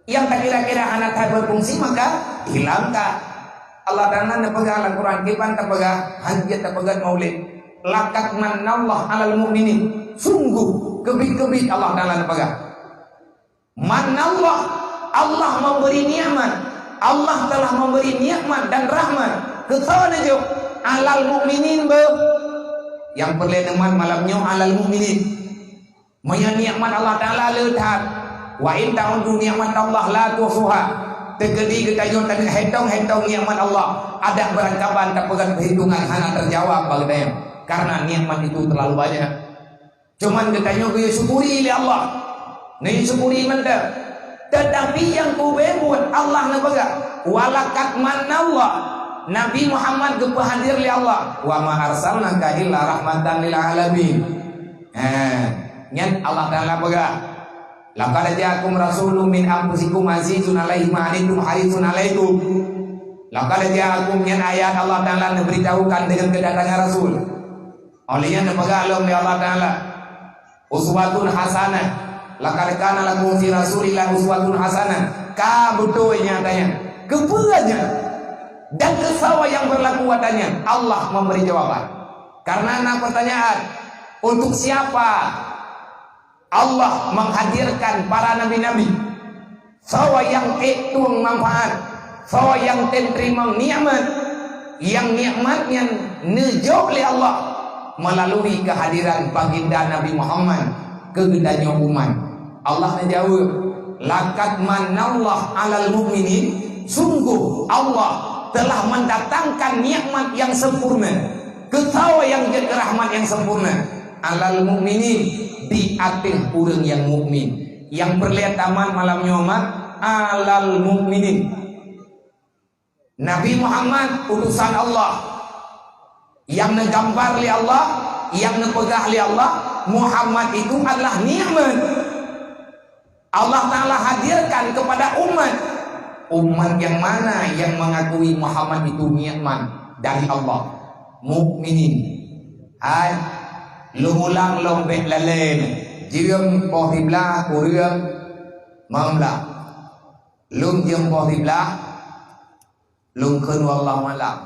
Yang takira-kira hana that berfungsi, maka hilangkan. Allah Taala neupeugah lam Quran, kiban tapeugah, han jeuet tapeugét Maulid. "Laqad mannallahu 'alal mu'minin." Sungguh, keubiet-keubiet Allah Taala neupeugah. Mannallah, Allah memberi nikmat. Allah telah memberi nikmat dan rahmat. Keu soe neujok? 'Alal mu'minin beu. Nyang peureulée neumat malam nyoe alal mukminin. Meunyoe nikmat Allah Taala le that, "Wa in ta'uddu nikmatallahi la tuhsuha." Teukeudi geutanyoe taneuk hétong-hétong nikmat Allah, adak beurangkaban tapeugah peuhitungan hana teujawab bak geutanyoe, karena nikmat itu terlalu banyak. Cuman geutanyoe geuyue syukuri lé Allah. Neusyukuri mantong. Teutapi nyang kubeuet Allah neupeugah, "Walaqad mannallah." Nabi Muhammad geupeuhadir lé Allah, "Wa ma arsalnaka illa rahmatan lil alamin." Eh, nyan Allah Taala peugah, "Laqad ja'akum rasulun min anfusikum azizun alaihi ma anittum harisun alaikum." Laqad ja'akum, nyan ayat Allah Taala neubeuritahukan deungon keudatangan rasul. Óh lheueh nyan neupeugah lom lé Allah Taala, "Uswatun hasanah, laqad kana lakum fi Rasulillah uswatun hasanah." Ka beutôi nyan ata nyan. Keupeue nyan? Dan keu soe nyang beurlaku ata nyan? Allah memberi jawaban. Karena na pertanyaan, untuk siapa Allah menghadirkan para nabi-nabi? Soe nyang ék tueng manfaat, soe nyang tem teurimong nikmat, nyang nikmat nyan neujok lé Allah meulalu keuhadiran Baginda Nabi Muhammad keu geutanyoe umat. Allah neujaweueb, "Laqad mannallahu 'alal mu'minin," sungguh Allah telah mendatangkan nikmat yang sempurna. Keu soe nyang jeuet keu rahmat nyang sempurna? "'Alal mu'minin," di ateueh ureuëng nyang mukmin. Nyang peureulée tamat malam nyoe mat, "'alal mu'minin." Nabi Muhammad utusan Allah, nyang neugambar lé Allah, nyang neupeugah lé Allah, Muhammad itu adalah nikmat. Allah Taala hadirkan kepada umat. Umat yang mana yang mengakui Muhammad itu nikmat dari Allah? Mukminin. Hai, lôn ulang lom bék lalée nyoe. Jeuem poh siblaih ureuëng mamla. Lôn jeuem poh siblaih, lôn kheun wallahu alam.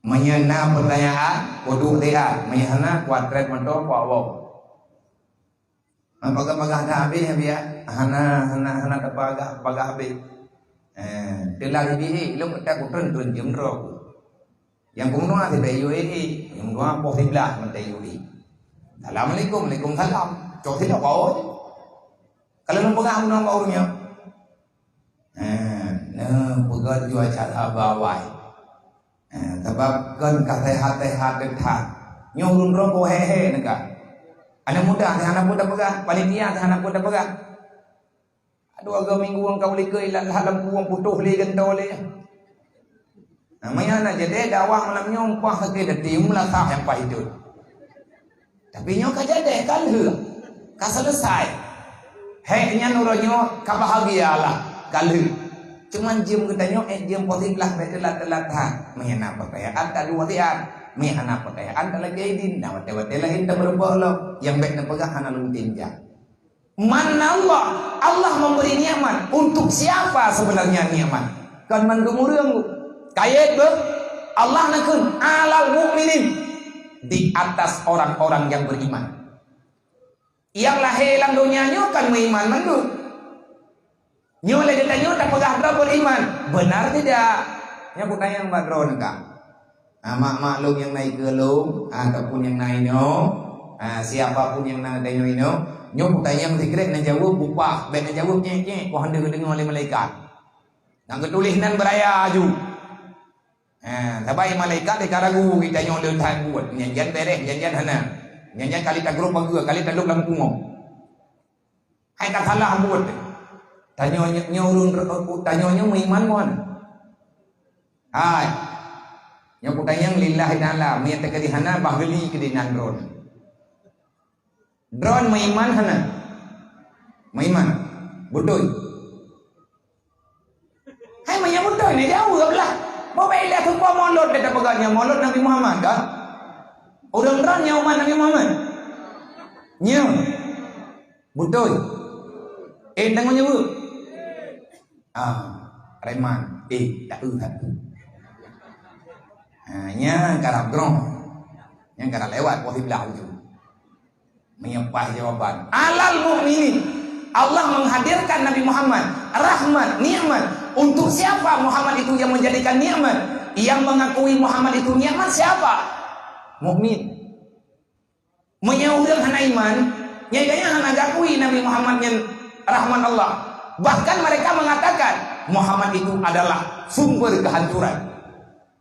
Meunyoe na peutanyaan, kuduek siat. Meunyoe hana, kuatrét mantong, kuawöb. Hana bagah-bagah that habéh, habéh, ya. Hana, hana, hana teupagah, bagah habéh. Eh, teulah jibi, eh, lôn keutai kutreun-treun jeuem droe ku. Nyang kumeunoe sibée yue, eh, nyang dua poh siblaih mantong yue. Assalamualaikum, waalaikumsalam. Cok sidroe kawöb. Kalau lôn peugah meunoe bak ureuëng nyoe. Ha, neupeugah jua cara bawai. Ha, sabab kon ka sehat-sehat that. Nyoe ureuëng droe ko he-he neuka. Aneuk muda hana peue tapeugah, panitia hana peue tapeugah. Aduh, dua minggu nyang ka u likot ilat that lampu nyang putôh lé geuntô lé. Nah, meunan na jadi dakwah malam nyoe umpah sakét hati, meulasah nyang paih jeuet. Tapi nyoe ka jadi, ka lheueh, ka selesai. Hék nyan uroe nyoe ka bahagia lah, ka lheueh. Cuman jeuem geutanyoe, eh, jeuem poh siblaih bék teulat-teulat that. Meuhana peukayaan ta dua siat, meuhana peukayaan ta lagée idin, na watée-watée laén ta meureumpok lom, nyang bék neupeugah hana lôn tinja. Mana Allah, Allah memberi nikmat. Untuk siapa sebenarnya nikmat? Kon mandum ureuëng. Kayét beuh, Allah neukheun alal mukminin, di atas orang-orang yang beriman. Nyang lahé lam donya nyoe kan meuiman mandum. Nyoe lé geutanyoe tapeugah droe beriman. Benar tidak? Nyoe kutanyong bak droeneuh ka. Ah, mak-mak lôn nyang na ikeue lôn, ah, ataupun nyang na inoe, ah, siapa pun nyang na tanyoe inoe, nyoe kutanyong sikrek neujaweueb bupah, bék neujaweueb nyek-nyek, keu hana geudeungoe lé malaikat. Nyang geutuléh nan beuraya aju. Ha, sabai malaikat ka ragu geutanyoe le that buet, nyan jan beres, nyan jan hana. Nyan jan kali tagrôp bageue, kali talôb lam pungo. Hai ka salah buet. Tanyoe nyoe, nyoe ureuëng, tanyoe nyoe meuiman mon. Hai. Nyoe kutanyong lillahi ta'ala, meunyo teukeudi hana bah geuli keudeh nan droe. Droe meuiman hana? Meuiman. Beutôi. Hai, meunyo beutôi, neujaweueb lah. Bobek ilah tupo molot, beta peugah nyan molot Nabi Muhammad, kan? Ureuëng droe nyan umat Nabi Muhammad? Nyo. Beutôi. Eh, tanggong jaweueb. Ah, reman. Eh, tak eu satu. Ha, nyan karab grong. Nyan karab lewat, poh siblaih ujong. Meunyo paih jawaban. Alal mukminin. Allah menghadirkan Nabi Muhammad. Rahmat, nikmat. Untuk siapa Muhammad itu yang menjadikan nikmat? Yang mengakui Muhammad itu nikmat siapa? Mukmin. Meunyoe ureuëng hana iman, nyan gobnyan hana gakui Nabi Muhammad nyan rahmat Allah. Bahkan mereka mengatakan, Muhammad itu adalah sumber kehancuran.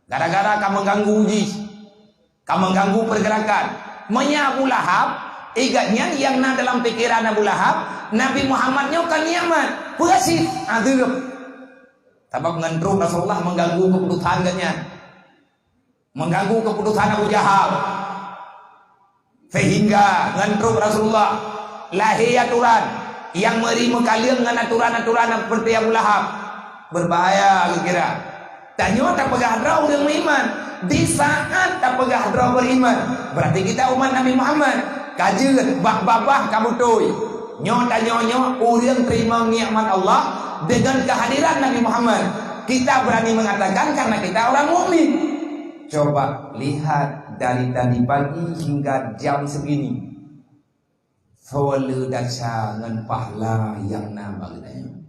Gara-gara ka mengganggu jih, ka mengganggu pergerakan. Meunyoe Abu Lahab, ingat nyan nyang na dalam pikeran Abu Lahab, Nabi Muhammad nyoe kan nikmat, peue cit azeub. Sabab ngon trok Rasulullah mengganggu keputusan gobnyan. Mengganggu keputusan Abu Jahal. Sehingga ngon trok Rasulullah lahé aturan nyang meuri meukaleueng ngon aturan-aturan seperti Abu Lahab. Berbahaya geukira. Tanyoe tapeugah droe ureuëng meuiman. Di saat tapeugah droe beriman, berarti kita umat Nabi Muhammad. Ka jeuet bak babah ka beutôi. Nyoe tanyoe nyoe ureuëng terima nikmat Allah dengan kehadiran Nabi Muhammad. Kita berani mengatakan karena kita orang mukmin. Coba lihat dari tadi pagi hingga jam segini. Soe le desya ngon pahala nyang na bak geutanyoe.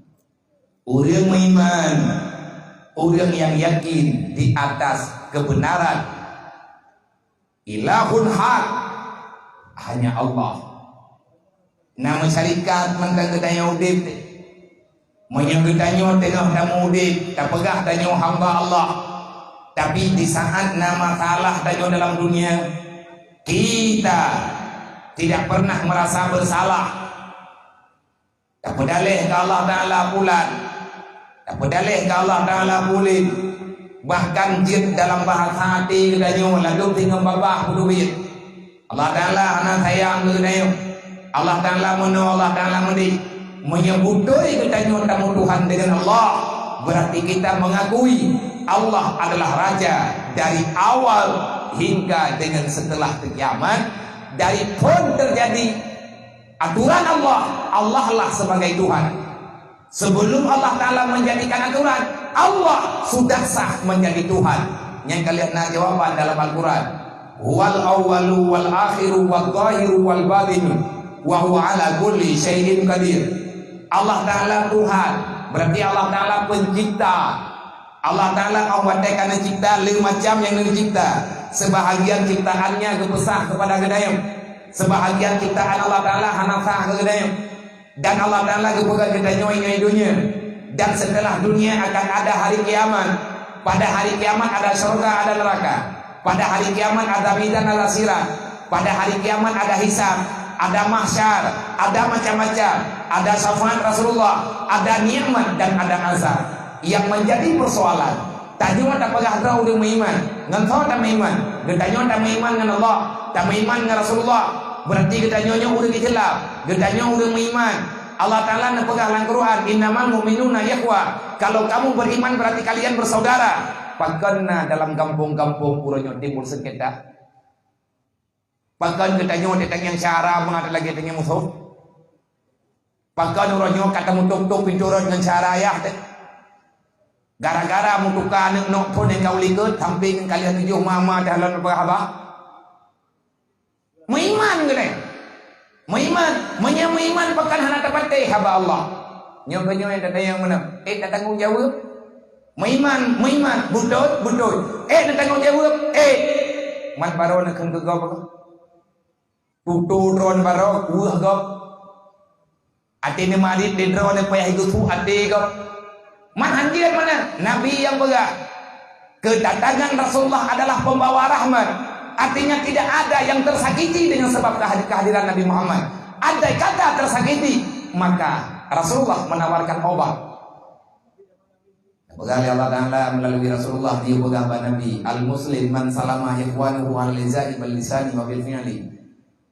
Ureuëng meuiman, ureuëng nyang yakin di atas kebenaran. Ilahun hak, hanya Allah. Na meusyarikat mantong geutanyoe udeb. Meunyoe geutanyoe teungoh tameuudeb, tapeugah tanyoe hamba Allah, tapi di saat na masalah tanyoe dalam dunia, kita tidak pernah merasa bersalah. Tapeudaleh keu Allah Taala pulan, tapeudaleh keu Allah Taala pulen, bahkan jeuet dalam bahasa até geutanyoe ladôm singoh babah peuteubiet. Allah Taala hana sayang keu geutanyoe. Allah Taala meunoe, Allah Taala meudeh. Meunyoe beutôi geutanyoe tameutuhan deungon Allah, berarti kita mengakui Allah adalah Raja dari awal hingga dengan setelah kiamat, dari phon terjadi aturan Allah, Allah lah sebagai Tuhan. Sebelum Allah Taala menjadikan aturan, Allah sudah sah menjadi Tuhan. Nyang ka lheueh na jawaban dalam Al-Quran. Huwal awwalu wal akhiru wal zahiru wal batinu wa huwa ala kulli syai'in qadir. Allah Taala Tuhan, berarti Allah Taala pencipta. Allah Taala 'oh watée ka neucipta le macam nyang neucipta. Sebahagian ciptaannya geupeusah kepada geutanyoe. Sebahagian ciptaan Allah Taala hana sah keu geutanyoe. Dan Allah Taala geupeugah geutanyoe ingat dunia. Dan setelah dunia akan ada hari kiamat. Pada hari kiamat ada syurga, ada neraka. Pada hari kiamat ada mizan, ada sirat. Pada hari kiamat ada hisab, ada mahsyar, ada macam-macam. Ada syafaat Rasulullah, ada nikmat dan ada azab. Yang menjadi persoalan, tanyoe tapeugah droe ureuëng meuiman. Ngon soe tameuiman? Geutanyoe tameuiman ngon Allah, tameuiman ngon Rasulullah. Berarti geutanyoe nyoe ureuëng Islam. Geutanyoe ureuëng meuiman. Allah Taala neupeugah lam Quran, "Innamal mu'minuna ikhwa." Kalau kamu beriman, berarti kalian bersaudara. Pakon na dalam gampông-gampông uroe nyoe timbul sengketa? Pakon geutanyoe teutangieng syara mangat lagée tangieng musoh? Pakon uroe nyoe ka tamutôp-tôp pintoe rot ngon syara ayah teuh? Gara-gara meutuka aneuëk nok phon nyang ka u likot, sampé ngon kalian tujoh mama teuh lôn peugah haba. Meuiman geutanyoe. Meuiman. Meunyoe meuiman, pakon hana tapatéh haba Allah? Nyoe geutanyoe nyang tatanyong meunan. Eh, tatanggong jaweueb? Meuiman, meuiman. Beutôi, beutôi. Eh, tatanggong jaweueb? Eh. Man baroe neukheun keu gob. Tutoe droe baroe, weueh gob. Até neumarit lé droe payah geusu até gob. Man han jeuet meunan, Nabi nyang peugah, kedatangan Rasulullah adalah pembawa rahmat. Artinya tidak ada yang tersakiti dengan sebab kehad-, kehadiran Nabi Muhammad. Andai kata tersakiti, maka Rasulullah menawarkan obat. Peugah lé Allah Taala melalui Rasulullah, dia peugah bak Nabi, "Al-muslim man salama ikhwanuhu al izai bil lisani wa bil fi'li."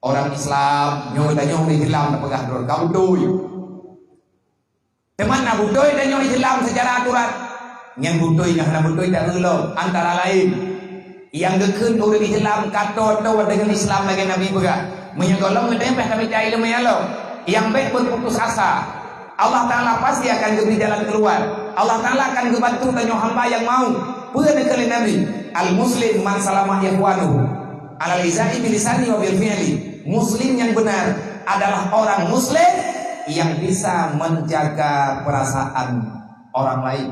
Orang Islam, nyoe tanyoe ureuëng Islam tapeugah droe, ka beutôi. Teuma na beutôi tanyoe Islam secara aturan. Nyang beutôi nyang hana beutôi tareulom, antara lain. Nyang geukheun ureuëng Islam ka toe-toe deungon Islam lagée Nabi peugah. Meunyoe gohlom geutanyoe payah tamita iéleumé aloe. Nyang bék berputus asa. Allah Taala pasti akan geubri jalan keuluar. Allah Taala akan geubantu tanyoe hamba nyang mau. Peue neukheun lé Nabi? Al-muslim man salama ikhwanuhu. Alal izai bilisani wa bil fi'li. Muslim yang benar adalah orang muslim yang bisa menjaga perasaan orang lain.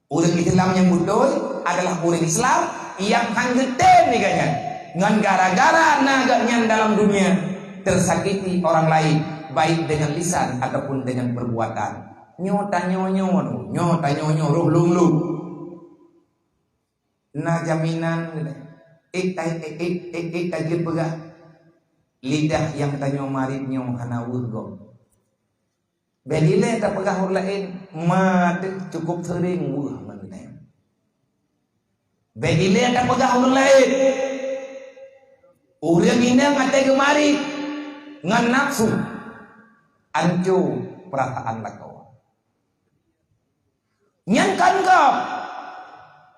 Ureuëng Islam nyang beutôi adalah ureuëng Islam nyang han geutem lé gobnyan. Ngon gara-gara na geuh nyan dalam dunia, tersakiti orang lain, baik dengan lisan ataupun dengan perbuatan. Nyoe tanyoe nyoe, nyoe tanyoe nyoe, roh lôn-lôn. Na jaminan, ék ta-, ék, ék, ék, ék tajeuet peugah, lidah nyang tanyoe marit nyoe hana weueh gob. Bék ilée tapeugah ureuëng laén, ma teuh cukôp seuréng weueh ngon geutanyoe. Bék ilée tapeugah ureuëng laén, ureuëng inong até geumarit ngon nafsu, anco peurasaan lakoe. Nyan kon gob.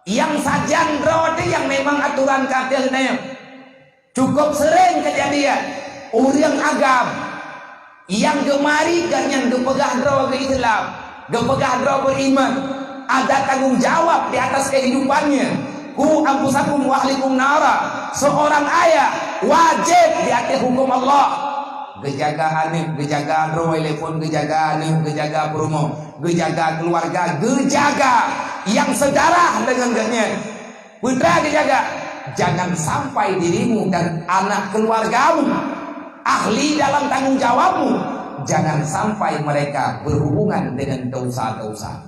Nyang sajan droe teuh nyang memang atoran ka teuh nyan. Cukôp seuréng keujadian ureuëng agam nyang geumarit gobnyan geupeugah droe geu-Islam, geupeugah droe beriman, ada tanggung jawab di atas kehidupannya. Qu anfusakum wa ahlikum nara. Seorang ayah wajib di atas hukum Allah. Geujaga aneuëk, geujaga droe, telepon, geujaga aneuëk, geujaga peurumoh, geujaga keuluwarga, geujaga nyang seudarah deungon geuhnyan. Peue teuma geujaga, jangan sampai dirimu dan anak keluargamu, ahli dalam tanggung jawabmu, jangan sampai mereka berhubungan dengan dosa-dosa.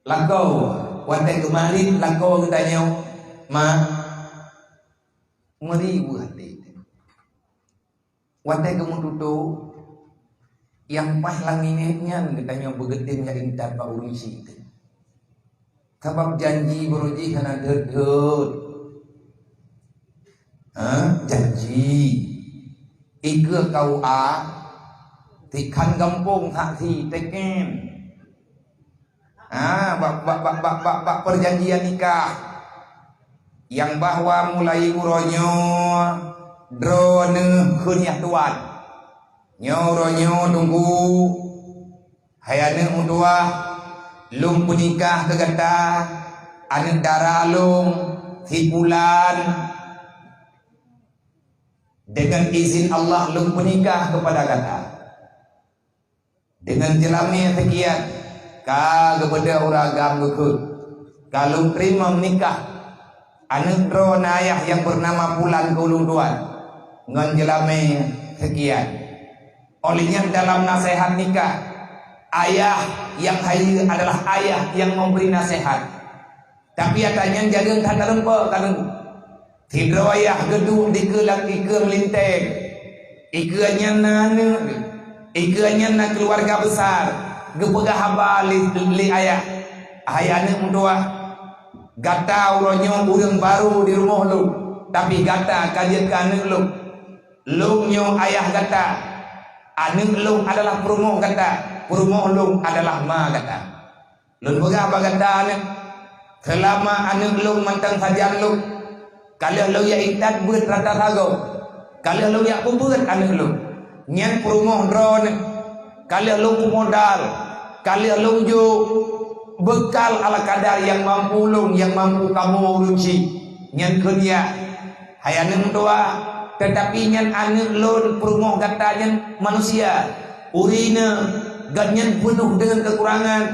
Lakoe, watée geumarit lakoe geutanyoe, ma, meuri weueh até. Watée geumeututoe, nyang paih lam miet nyan geutanyoe beugeutem jak intat bak ureuëng syiek teuh. Sabab janji baroe jih hana deuet-deuet. Ha? Janji. Ikeue K U A, tikhan gampông saksi teken. Ah, bak, bak, bak, bak, bak, bak perjanjian nikah. Nyang bahwa mulai uroe nyoe droeneuh kheun yah tuan. Nyoe uroe nyoe teungku, hai aneuëk meutuwah, lôn peunikah keu gata aneuëk dara lôn, si Pulan. Dengan izin Allah lôn peunikah keupada gata. Deungon jeulamé seukian, ka geubeudôh ureuëng agam geukheun, ka lôn teurimong nikah aneuëk droeneuh ayah nyang beunama Pulan keu ulôn tuan ngon jeulamé seukian. Óh lheueh nyan dalam naseuhat nikah, ayah nyang hayeue adalah ayah nyang memberi naseuhat. Tapi ata nyan jareueng that tarumpok ka lôn. Sidroe ayah geuduek dikeue lam ikeue meulinteng. Ikeue nyan na aneuëk, ikeue nyan na keuluwarga besar. Geupeugah haba lé, lé ayah, "Hai aneuëk meutuwah, gata uroe nyoe ureuëng barô di rumoh lôn, tapi gata ka jeuet keu aneuëk lôn. Lôn nyoe ayah gata, aneuëk lôn adalah peurumoh gata, peurumoh lôn adalah ma gata." Lôn peugah bak gata aneuëk, seulama aneuëk lôn mantong sajan lôn, ka lheueh lôn jak intat beuet rata sagoe, ka lheueh lôn jak peubeuet aneuëk lôn. Nyan peurumoh droeneuh, ka lheueh lôn peumodal, ka lheueh lôn jok beukal ala kadar nyang mampu lôn, nyang mampu kamoe ureuëng syiek. Nyan kheun yah, hai aneuëk meutuwah, teutapi nyan aneuëk lôn peurumoh gata nyan manusia, ureuëng inong, gobnyan peunoh deungon keukurangan.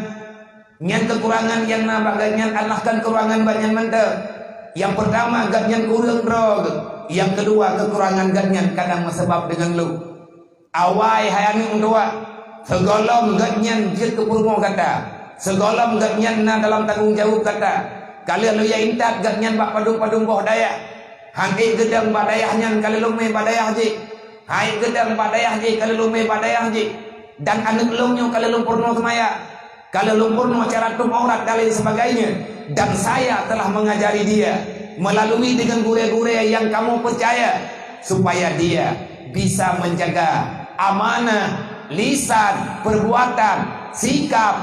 Nyan keukurangan nyang na bak gobnyan adalah kon keukurangan bak nyan mantong. Nyang peurtama, gobnyan kureueng droe geuh. Nyang keudua, keukurangan gobnyan kadang meuseubab deungon lôn. Awai hai aneuëk meutuwah, sigohlom gobnyan jeuet keu peurumoh gata, sigohlom gobnyan na dalam tanggong jaweueb gata, ka lheueh lôn jak intat gobnyan bak padub-padub boh dayah. Han ék geudong bak dayah nyan ka lheueh lôn mé bak dayah jih. Han ék geudong bak dayah jih ka lheueh lôn mé bak dayah jih. Dan aneuëk lôn nyoe ka lheueh lôn peurunoe seumaya. Ka lheueh lôn peurunoe cara tueng aurat dan lain sebagainya, dan saya telah mengajari dia melalui dengan gurée-gurée yang kamu percaya, supaya dia bisa menjaga amanah, lisan, perbuatan, sikap,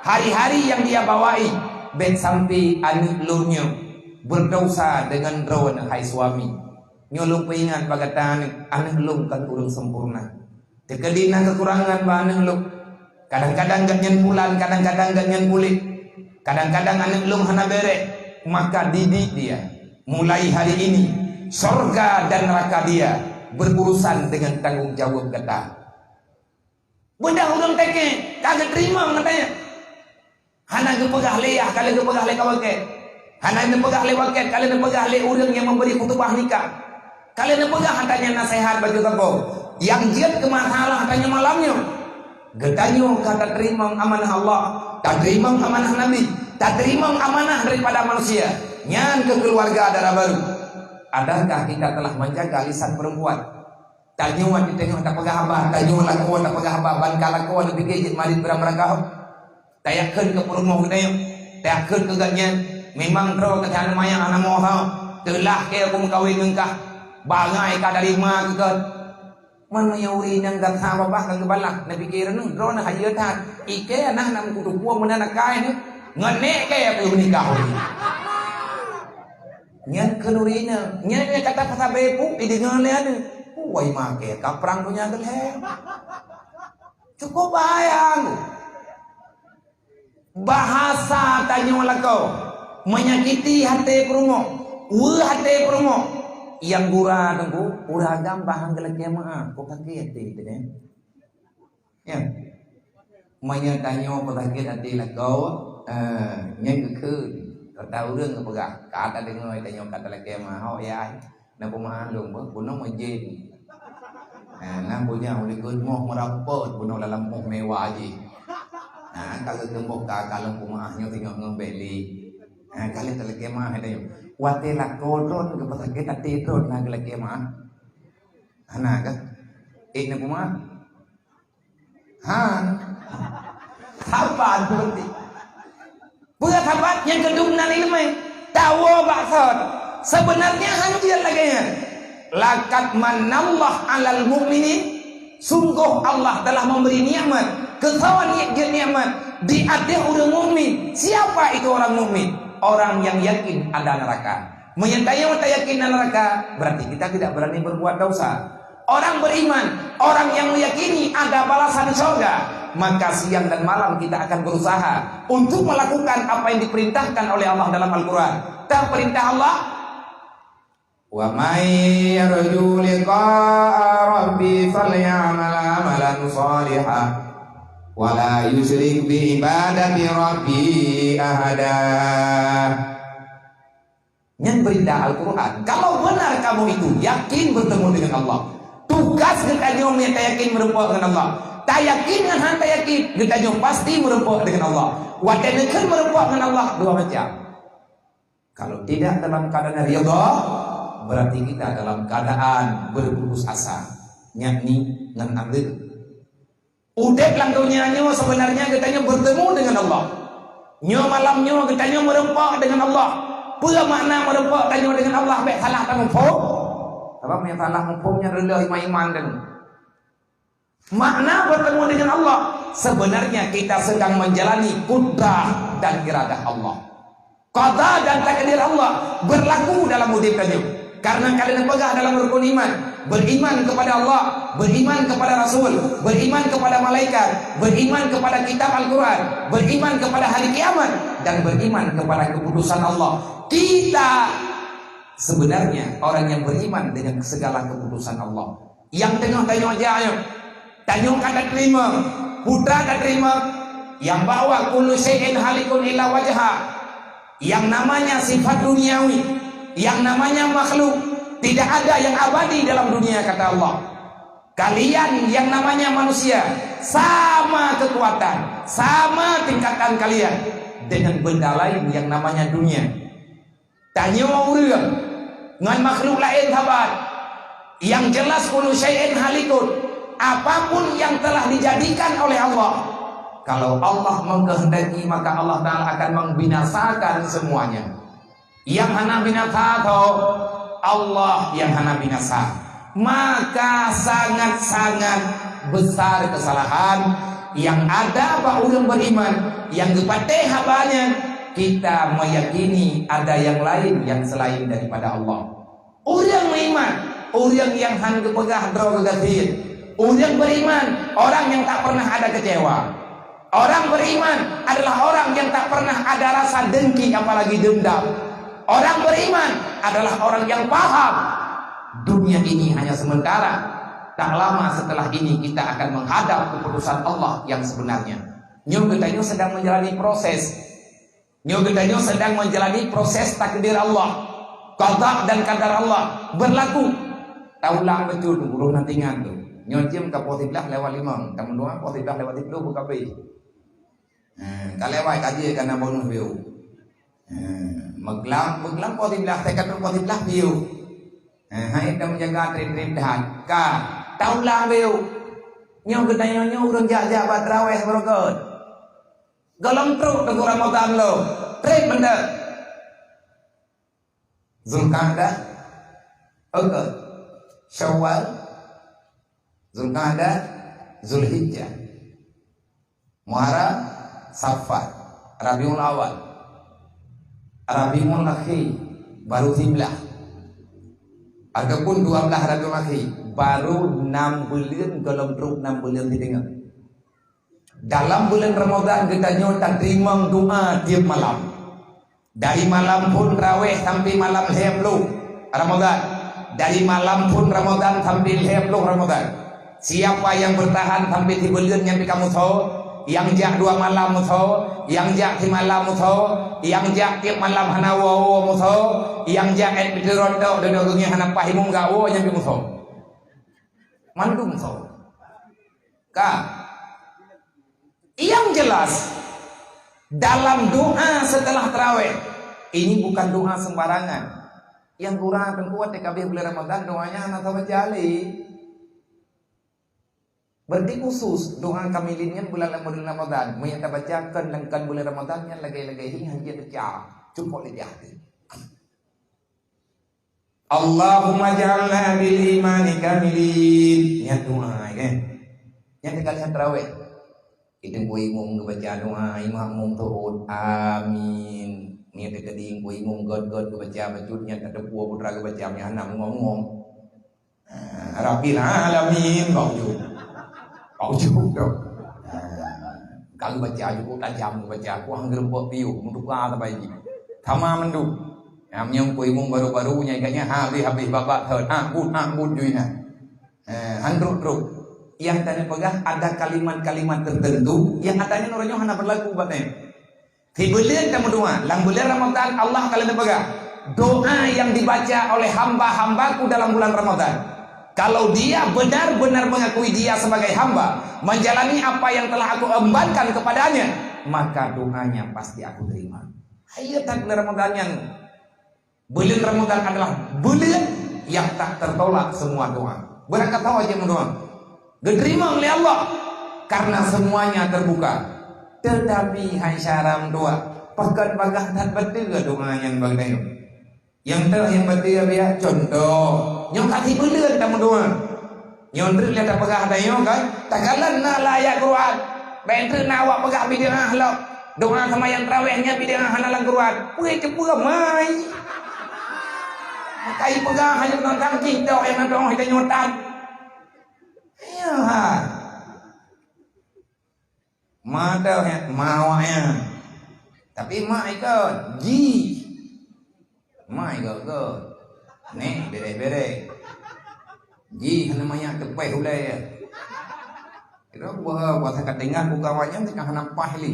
hari-hari yang dia bawai. Bék sampai aneuëk lôn nyoe berdosa dengan droeneuh hai suami. Nyoe lôn peuingat bak gata aneuëk, aneuëk lôn kon ureuëng sempurna. Teukeudi na keukurangan bak aneuëk lôn. Kadang-kadang gobnyan bulan, kadang-kadang gobnyan buleuen. Kadang-kadang aneuëk lôn hana bèrèh, maka didik dia. Mulai hari ini, sorga dan neraka dia berurusan dengan tanggong jaweueb gata. Beudôh ureuëng teuke, ka geuteurimong gata nyan. Hana geupeugah lé yah, ka lheueh geupeugah lé kawan kèe. Hana neupeugah lé wakét, ka lheueh neupeugah lé ureuëng nyang meubri khutubah nikah. Ka lheueh neupeugah ata nyan naseuhat bak sapo. Nyang jeuet keu masalah tanyoe malam nyoe. Geutanyoe ka tateurimong amanah Allah, tateurimong amanah Nabi, tateurimong amanah daripada manusia. Nyan keu keuluwarga dara barô. Adakah kita telah menjaga lisan perempuan? Tanyoe di teungoh tapeugah haba, tanyoe lakoe tapeugah haba, ban ka lakoe neupiké jeuet marit beuram ragah. Tayakheun keu peurumoh geutanyoe, tayakheun keu gobnyan, memang droe ka that manyang hana moh tho, teulah keu aku meukawen ngon kah, bangai ka dari ma keu kön. Man meunyoe ureuëng inong gata babah ka geubalah, neupiké droeneuh, droeneuh hayeu that, ikee na meukutupeue meunan akai nyoe, ngon nék kee aku meunikah ureuëng. Nyan kheun ureuëng inong, nyan nyang kata pasabé pu, ideungoe lé aneuk. Wai maké ka prang donya geulhée. Cukup bahaya. Bahasa tanyoe lakoe menyakiti hati peurumoh, weu hati peurumoh. Nyang gura teungku, ureuëng agam bahang geulakée meu'ah, kok kaki hati teuh. Ya. Meunyoe tanyoe peusakét até lakoe, eh, nyan geukheun. Kata ureuëng geupeugah, ka tadeungoe tanyoe ka talakée meu'ah, hok ya. Na peumeu'ah lôn beuh, bunoe meujén. Ha, na punya ulikot moh meurapot, bunoe dalam moh mewah jih. Ha, ka geukeumbok ka kalon peumeu'ah nyoe singoh ngon beli. Ha, ka lheueh talakée meu'ah tanyoe. Watée lakoe droen geupeusakét até droen na geulakée meu'ah. Hana kah? Eh, na peumeu'ah? Ha. Saban berarti. Peue saban nyang keudum nan ileumé? Tawoe bak sot. Sebenarnya hana jeuet lagée nyan. Laqad manallahu 'alal mu'minin. Sungguh Allah telah memberi nikmat. Keu soe jeuet nikmat? Di ateueh ureuëng mukmin. Siapa itu orang mukmin? Orang yang yakin ada neraka. Meunyoe tanyoe tayakin na neuraka, berarti kita tidak berani berbuat dosa. Orang beriman, orang yang meyakini ada balasan syurga, maka siang dan malam kita akan berusaha untuk melakukan apa yang diperintahkan oleh Allah dalam Al-Quran. Tahu perintah Allah? "Wa may yarju liqa'a rabbi falyamal amalan shalihan, wa la yusyrik bi ibadati rabbi ahada." Nyan beurita Al-Quran. Kalau benar kamu itu yakin bertemu dengan Allah, tugas geutanyoe meunyoe tayakin meureumpok ngon Allah. Tayakin ngon hana tayakin, geutanyoe pasti meureumpok dengan Allah. Watée neukheun meureumpok ngon Allah, dua macam. Kalau tidak dalam keadaan ridha, berarti kita dalam keadaan berputus asa, yakni ngon andeuk. Udeb lam donya nyoe sebenarnya geutanyoe bertemu dengan Allah. Nyoe malam nyoe geutanyoe meureumpok dengan Allah. Peue makna meureumpok tanyoe dengan Allah? Bék salah tamuphom. Sabab nyang salah muphom nyan reuloh iman-iman tanyoe. Makna bertemu dengan Allah, sebenarnya kita sedang menjalani kudrah dan iradah Allah. Qada dan takdir Allah berlaku dalam udeb tanyoe. Karena ka lheueh neupeugah dalam rukun iman, beriman kepada Allah, beriman kepada Rasul, beriman kepada malaikat, beriman kepada kitab Al-Quran, beriman kepada hari kiamat, dan beriman kepada keputusan Allah. Kita sebenarnya orang yang beriman dengan segala keputusan Allah. Nyang teungoh tanyoe jak nyoe, tanyoe ka tateurimong, peue tateurimong, nyang bahwa kullu syai'in halikun illa wajha. Yang namanya sifat duniawi, yang namanya makhluk, tidak ada yang abadi dalam dunia, kata Allah. Kalian yang namanya manusia, sama kekuatan, sama tingkatan kalian dengan benda lain yang namanya dunia. Tanyoe ureuëng ngon makhluk laén saban. Yang jelas, kullu syai'in halikun. Apapun yang telah dijadikan oleh Allah, kalau Allah mengkehendaki, maka Allah Ta'ala akan membinasakan semuanya. Yang hana binasa tho, Allah yang hana binasa. Maka sangat-sangat besar kesalahan yang ada bak ureuëng beriman yang geupatéh haba nyan, kita meyakini ada yang lain yang selain daripada Allah. Ureuëng meuiman, ureuëng nyang han geupeugah droe geugasien. Ureuëng beriman, orang yang tak pernah ada kecewa. Orang beriman adalah orang yang tak pernah ada rasa dengki, apalagi dendam. Orang beriman adalah orang yang paham dunia ini hanya sementara. Tak lama setelah ini kita akan menghadap keputusan Allah yang sebenarnya. Nyoe geutanyoe sedang menjalani proses. Nyoe geutanyoe sedang menjalani proses takdir Allah. Qada dan qadar Allah berlaku. Taulang beutôi tu, ureueng na tingan tu. Nyoe jeuem ka poh siblaih lewat limong, tameudoa poh siblaih lewat siplôh buka pih. Ha, ka lewat ka jeuet ka na bonus bieu. Ha, meuglam, meuglam poh siblaih, teuka trok poh siblaih bieu. Ha, hai ka meujaga treb-treb that. Ka, taulang bieu. Nyoe geutanyoe nyoe ureueng jak-jak bak traweh beureugot. Gohlom trok teungku Ramadhan lo. Treb mantong. Zulqa'dah, August, Syawal, Zulqa'dah, Zulhijjah, Muharram, Safar, Rabiul Awal, Rabiul Akhir, baru siblaih. Ataupun dua blaih Rabiul Akhir, baru nam buleuen, gohlom trok nam buleuen sideungoe. Dalam buleuen Ramadhan geutanyoe tateurimong doa tiep malam. Dari malam phon traweh sampai malam lhèe ploh Ramadhan. Dari malam phon Ramadhan sampai lhèe ploh Ramadhan. Siapa yang bertahan sampai sibuleuen nyan pih ka musoe, nyang jak dua malam musoe, nyang jak simalam musoe, nyang jak tiep malam hana woe-woe musoe, nyang jak èt peuteurot tok dudoe geungieng hana paih imum gak woe nyan pih musoe. Mandum musoe. Ka. Yang jelas, dalam doa setelah tarawih, ini bukan doa sembarangan. Nyang gura teungku watèe ka abéh bulan Ramadhan, doanya hana tabaca lé. Berarti khusus doa kamilin nyan bulan, bulan Ramadhan. Meunyo tabaca kon lam, kon bulan Ramadhan nyan lagèe-lagèe hi hana jeuet baca. Cukup lé di hati. Allahumma ja'alna bil imani kamilin. Nyan doa, kan? Nyan teuka lheuh tarawih. Teungku imum geubaca doa, imum meutu'ut, amin. Nyan teuka teungku imum gèt-gèt geubaca bacut, nyan ka teupeu putra geubaca, nyan hana mungong-mungong. Ah, Rabbil alamin, bak ujoe. Bak ujoe tu. Ah, ka geubaca, cukup tajam geubaca. Kuah geureumpok piôh, meutuka sabai jih. Sama mandum. Nyang meunyoe teungku imum baru-baru nyan, agaknya habéh-habéh babak thon. Ah, but, ah, but ju inan. Eh, han trok-trok. Nyang tanyoe peugah ada kalimat-kalimat tertentu nyang katanya uroe nyoe hana berlaku bak tanyoe. Sibuleuen tameudoa, lam bulan Ramadhan Allah ka lheuh neupeugah, doa yang dibaca oleh hamba-hamba-Ku dalam bulan Ramadhan, kalau dia benar-benar mengakui dia sebagai hamba, menjalani apa yang telah Aku embankan kepadanya, maka doanya pasti Aku terima. Hai that bulan Ramadhan nyan. Buleuen Ramadhan adalah buleuen nyang tak tertolak semua doa. Beurangkat saboh jeuet meudoa, geuteurimong lé Allah karena semuanya terbuka. Teutapi hai syedara meutuah, pakon bagaih that bateue doa nyan bak tanyoe. Nyang teuh nyang bateue biasa contoh, nyoe ka sibuleuen tameudoa. Nyoe treuk lé tapeugah tanyoe kan, takalon na lam ayat Quran. Bèk treuk na awak peugah bid'ah lom. Doa seumayang tarawih nyan bid'ah hana lam Quran. Peue keupeue mai? Maka ipeugah hana ngon kaki tok nyang na doa tanyoe tan. Ya ha. Ma teuh nyan, ma awaknyan. Tapi ma ikot, ji. Ma ikot-ikot. Nèk, bèrèh-bèrèh. Ji, hana manyak teupèh ulèe. Kira gua, gua saka tinggai buka awaknyan, teuka hana paih lé.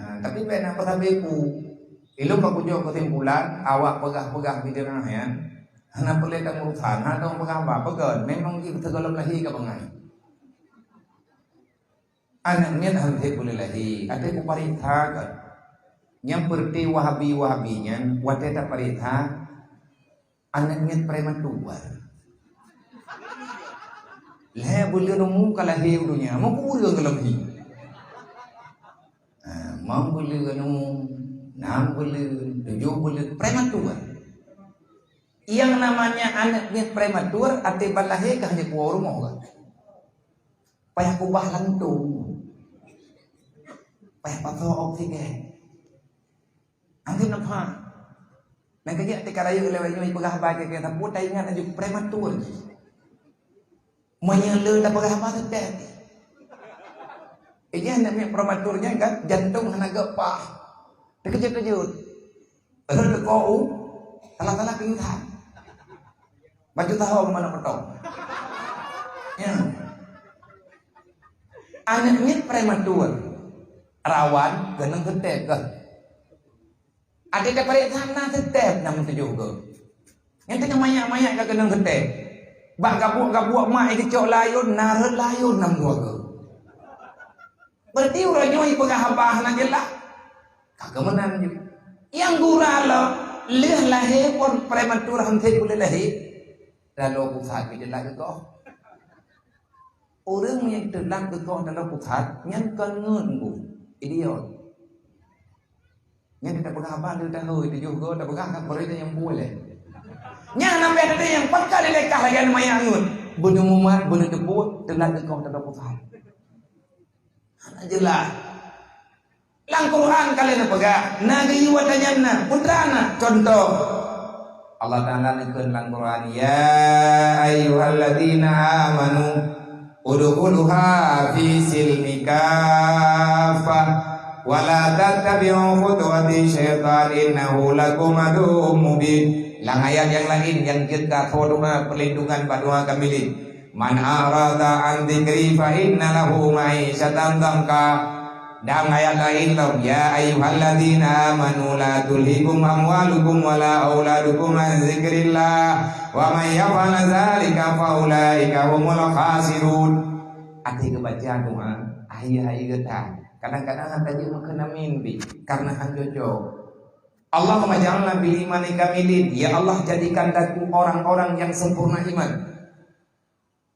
Ha, tapi bèk na peusabe ku. Ilôn ka kujok keusimpulan, awak peugah-peugah bid'ah nyan, hana peureulèe tameurusan, hana tameupeugah haba, peugah, memang jih teugohlom lahé ka bangai. Aneuk miet han sép boleh lahé, até kupareksa kon. Nyang peureuté Wahabi-Wahabi nyan, watèe tapareksa, aneuk miet prematur. Lhèe buleuen umu ka lahé u donya, meukureueng gohlom hi. Ha, limong buleuen umu, nam buleuen, tujoh buleuen, prematur. Nyang namanya aneuk miet prematur, até ban lahé ka hana kuwoe rumoh ka. Payah kubah lantông. Payah pasoe oksigen. Anteuk na pha. Nyang keujeuet teuka rayeuk lewat nyoe ipeugah haba keu-keu sapeue taingat laju prematur. Meunyoe le tapeugah haba teutek. Ijih aneuk miet prematur nyan kan jantông hana geup pah. Teukeujot-keujot. Rhot teuko u tala-tala pingsan. Baju taho keumanö peutong. Ya. Aneuk miet prematur. Rawan keunong seutep keuh. Até taparéksa na seutep na meutujoh goe. Nyang teungoh manyak-manyak ka keunong seutep. Bak gabuek-gabuek mak jicok layôn, na rhot layôn na meutujoh goe. Berarti uroe nyoe ipeugah haba hana jeulaih. Ka keu meunan ju. Nyang gura lom, lheueh lahé phon prematur han sép ulée lahé. Laloe pusat pih teulat geukoh. Ureuëng nyang teulat geukoh laloe pusat, nyan kon ngeut bu, idiot. Nyan tapeugah haba lheueh tahôi tujoh goe, tapeugah ka barô nyang bu lé. Nyan hana payah teudeung, pakon dilekah lagée manyak ngeut. Beuneueh mumat, beuneueh teupeue, teulat geukoh laloe pusat. Hana jeulaih. Lam Quran ka lheueh neupeugah, na geuyue ata nyan na, peue teuma na. Contoh, Allah Taala neukheun lam Quran, "Ya ayyuhalladzina amanu udkhuluha fi silmi kaffah wa la tattabi'u khutuwati syaitan innahu lakum aduwwum mubin." Lam ayat nyang laén nyang jeuet ka soe doa peulindungan bak doa kamilin. "Man a'rada an dzikri fa inna lahu ma'isyatan dhanka." Dan ayat laén lom, "Ya ayyuhalladzina amanu la tulhikum amwalukum wala auladukum an dzikrillah, wa man yaf'al dzalika fa ulaika humul khasirun." Até geubaca doa, akhé-akhé geutanyoe. Kadang-kadang hana jeuet meukeunong amin bih, karena han cocok. "Allahumma ja'alna bil imani kamilin." Ya Allah, jadikan aku orang-orang yang sempurna iman.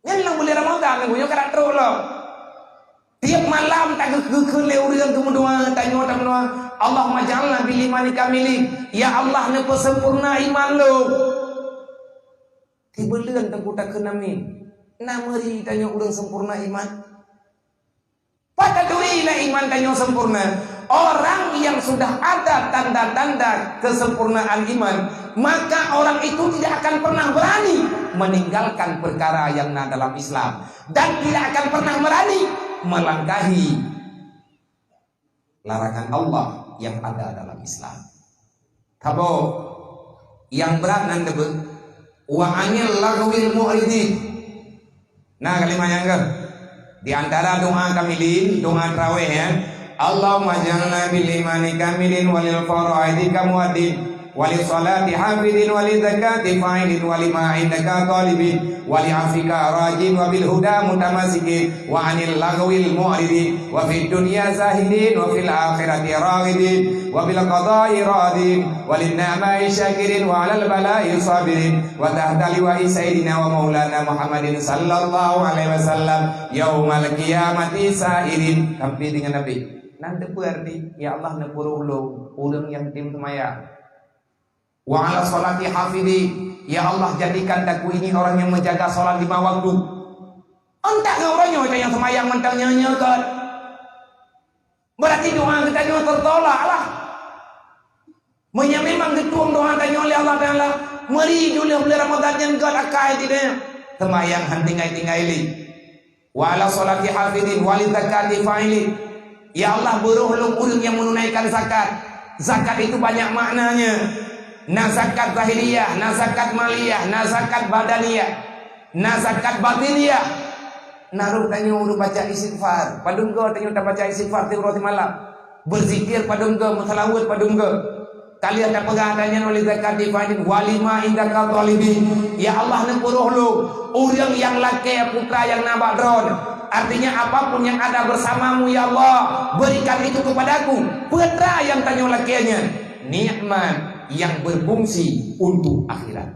Nyan lam buleuen Ramadhan, nyoe ka trok lom. Tiep malam tageukheun lé ureuëng keu meudoa, tanyoe tameudoa, "Allahumma ja'alna bil imani kamilin." Ya Allah, neupeusempurna iman lôn. Tiep buleuen teungku takheun amin. Na meuri tanyoe ureuëng sempurna iman. Pat taturi na iman tanyoe sempurna? Orang yang sudah ada tanda-tanda kesempurnaan iman, maka orang itu tidak akan pernah berani meninggalkan perkara yang na dalam Islam dan tidak akan pernah berani melangkahi larangan Allah yang ada dalam Islam. Saboh, nyang brat nan teupeue, "Wa anil laghwil mu'ridin." Nah, kalimat nyang keu. Di antara doa kamilin, doa tarawih, ya. "Allahumma ja'alna bil imani kamilin, walil faraidi kamuaddin, walis salati hafidin, waliz zakati fa'ilin, walima indaka talibin, wali afika rajin, wabil huda mutamasikin, wa anil laghwil mu'ridin, wa fid dunya zahidin, wa fil akhirati raghibin, wa bil qada'i radin, walin ni'mai syakirin, wa alal bala'i sabirin, wa tahta liwa'i sayyidina wa maulana Muhammadin sallallahu alaihi wasallam yaumal qiyamati sa'irin." Sampai dengan Nabi. Nan teupeue arti, "Ya Allah, neupuruh lôn ureuëng nyang tem seumayang." "Wa ala salati hafidhi." Ya Allah, jadikan aku ini orang yang menjaga salat lima waktu. Entah ngon uroe nyoe nyang seumayang mantong nyoe-nyoe kon. Berarti doa geutanyoe teutolak lah. Meunyoe memang geutueng doa tanyoe lé Allah Taala, meuri juleuh buleuen Ramadhan nyan göt akai sideh. Seumayang han tinggai-tinggai lé. "Wa ala salati hafidhin, wa li zakati fa'ilin." Ya Allah, beuroh lôn ureuëng nyang meununaikan zakat. Zakat itu banyak maknanya. Na zakat zahiriyah, na zakat maliyah, na zakat badaniyah, na zakat batiniyah. Na roh tanyoe ureuëng baca istighfar. Padum goe tanyoe tabaca istighfar tiep uroe simalam. Beuzikir padum goe, meuseulaweuet padum goe. Ka lheueh tapeugah ata nyan, "Wa li zakati fa'ilin, wa lima indaka talibin." Ya Allah, neupuroh lôn ureuëng nyang lakée putra nyang na bak Droe. Artinya, apapun yang ada bersamamu, ya Allah, berikan itu kepadaku. Peue teuma nyang tanyoe lakée nyan? Nikmat yang berfungsi untuk akhirat.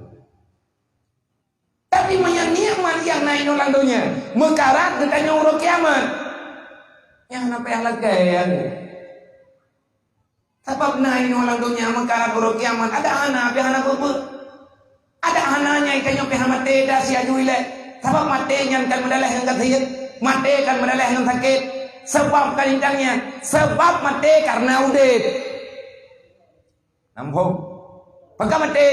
Tapi meunyoe nikmat nyang na inoe lam donya meukarat geutanyoe uroe kiamat, nyan hana payah lakée, ya. Sabab na inoe lam donya meukarat uroe kiamat, adak hana pih hana peue-peue. Adak hana nyan tanyoe pih hana maté dah siaju ilée. Sabab maté nyan kan meudaleh ngon gasien, maté kan meudaleh ngon sakét. Sabab kan intan nyan, sabab maté kareuna udeb. Nambong. Pakon maté?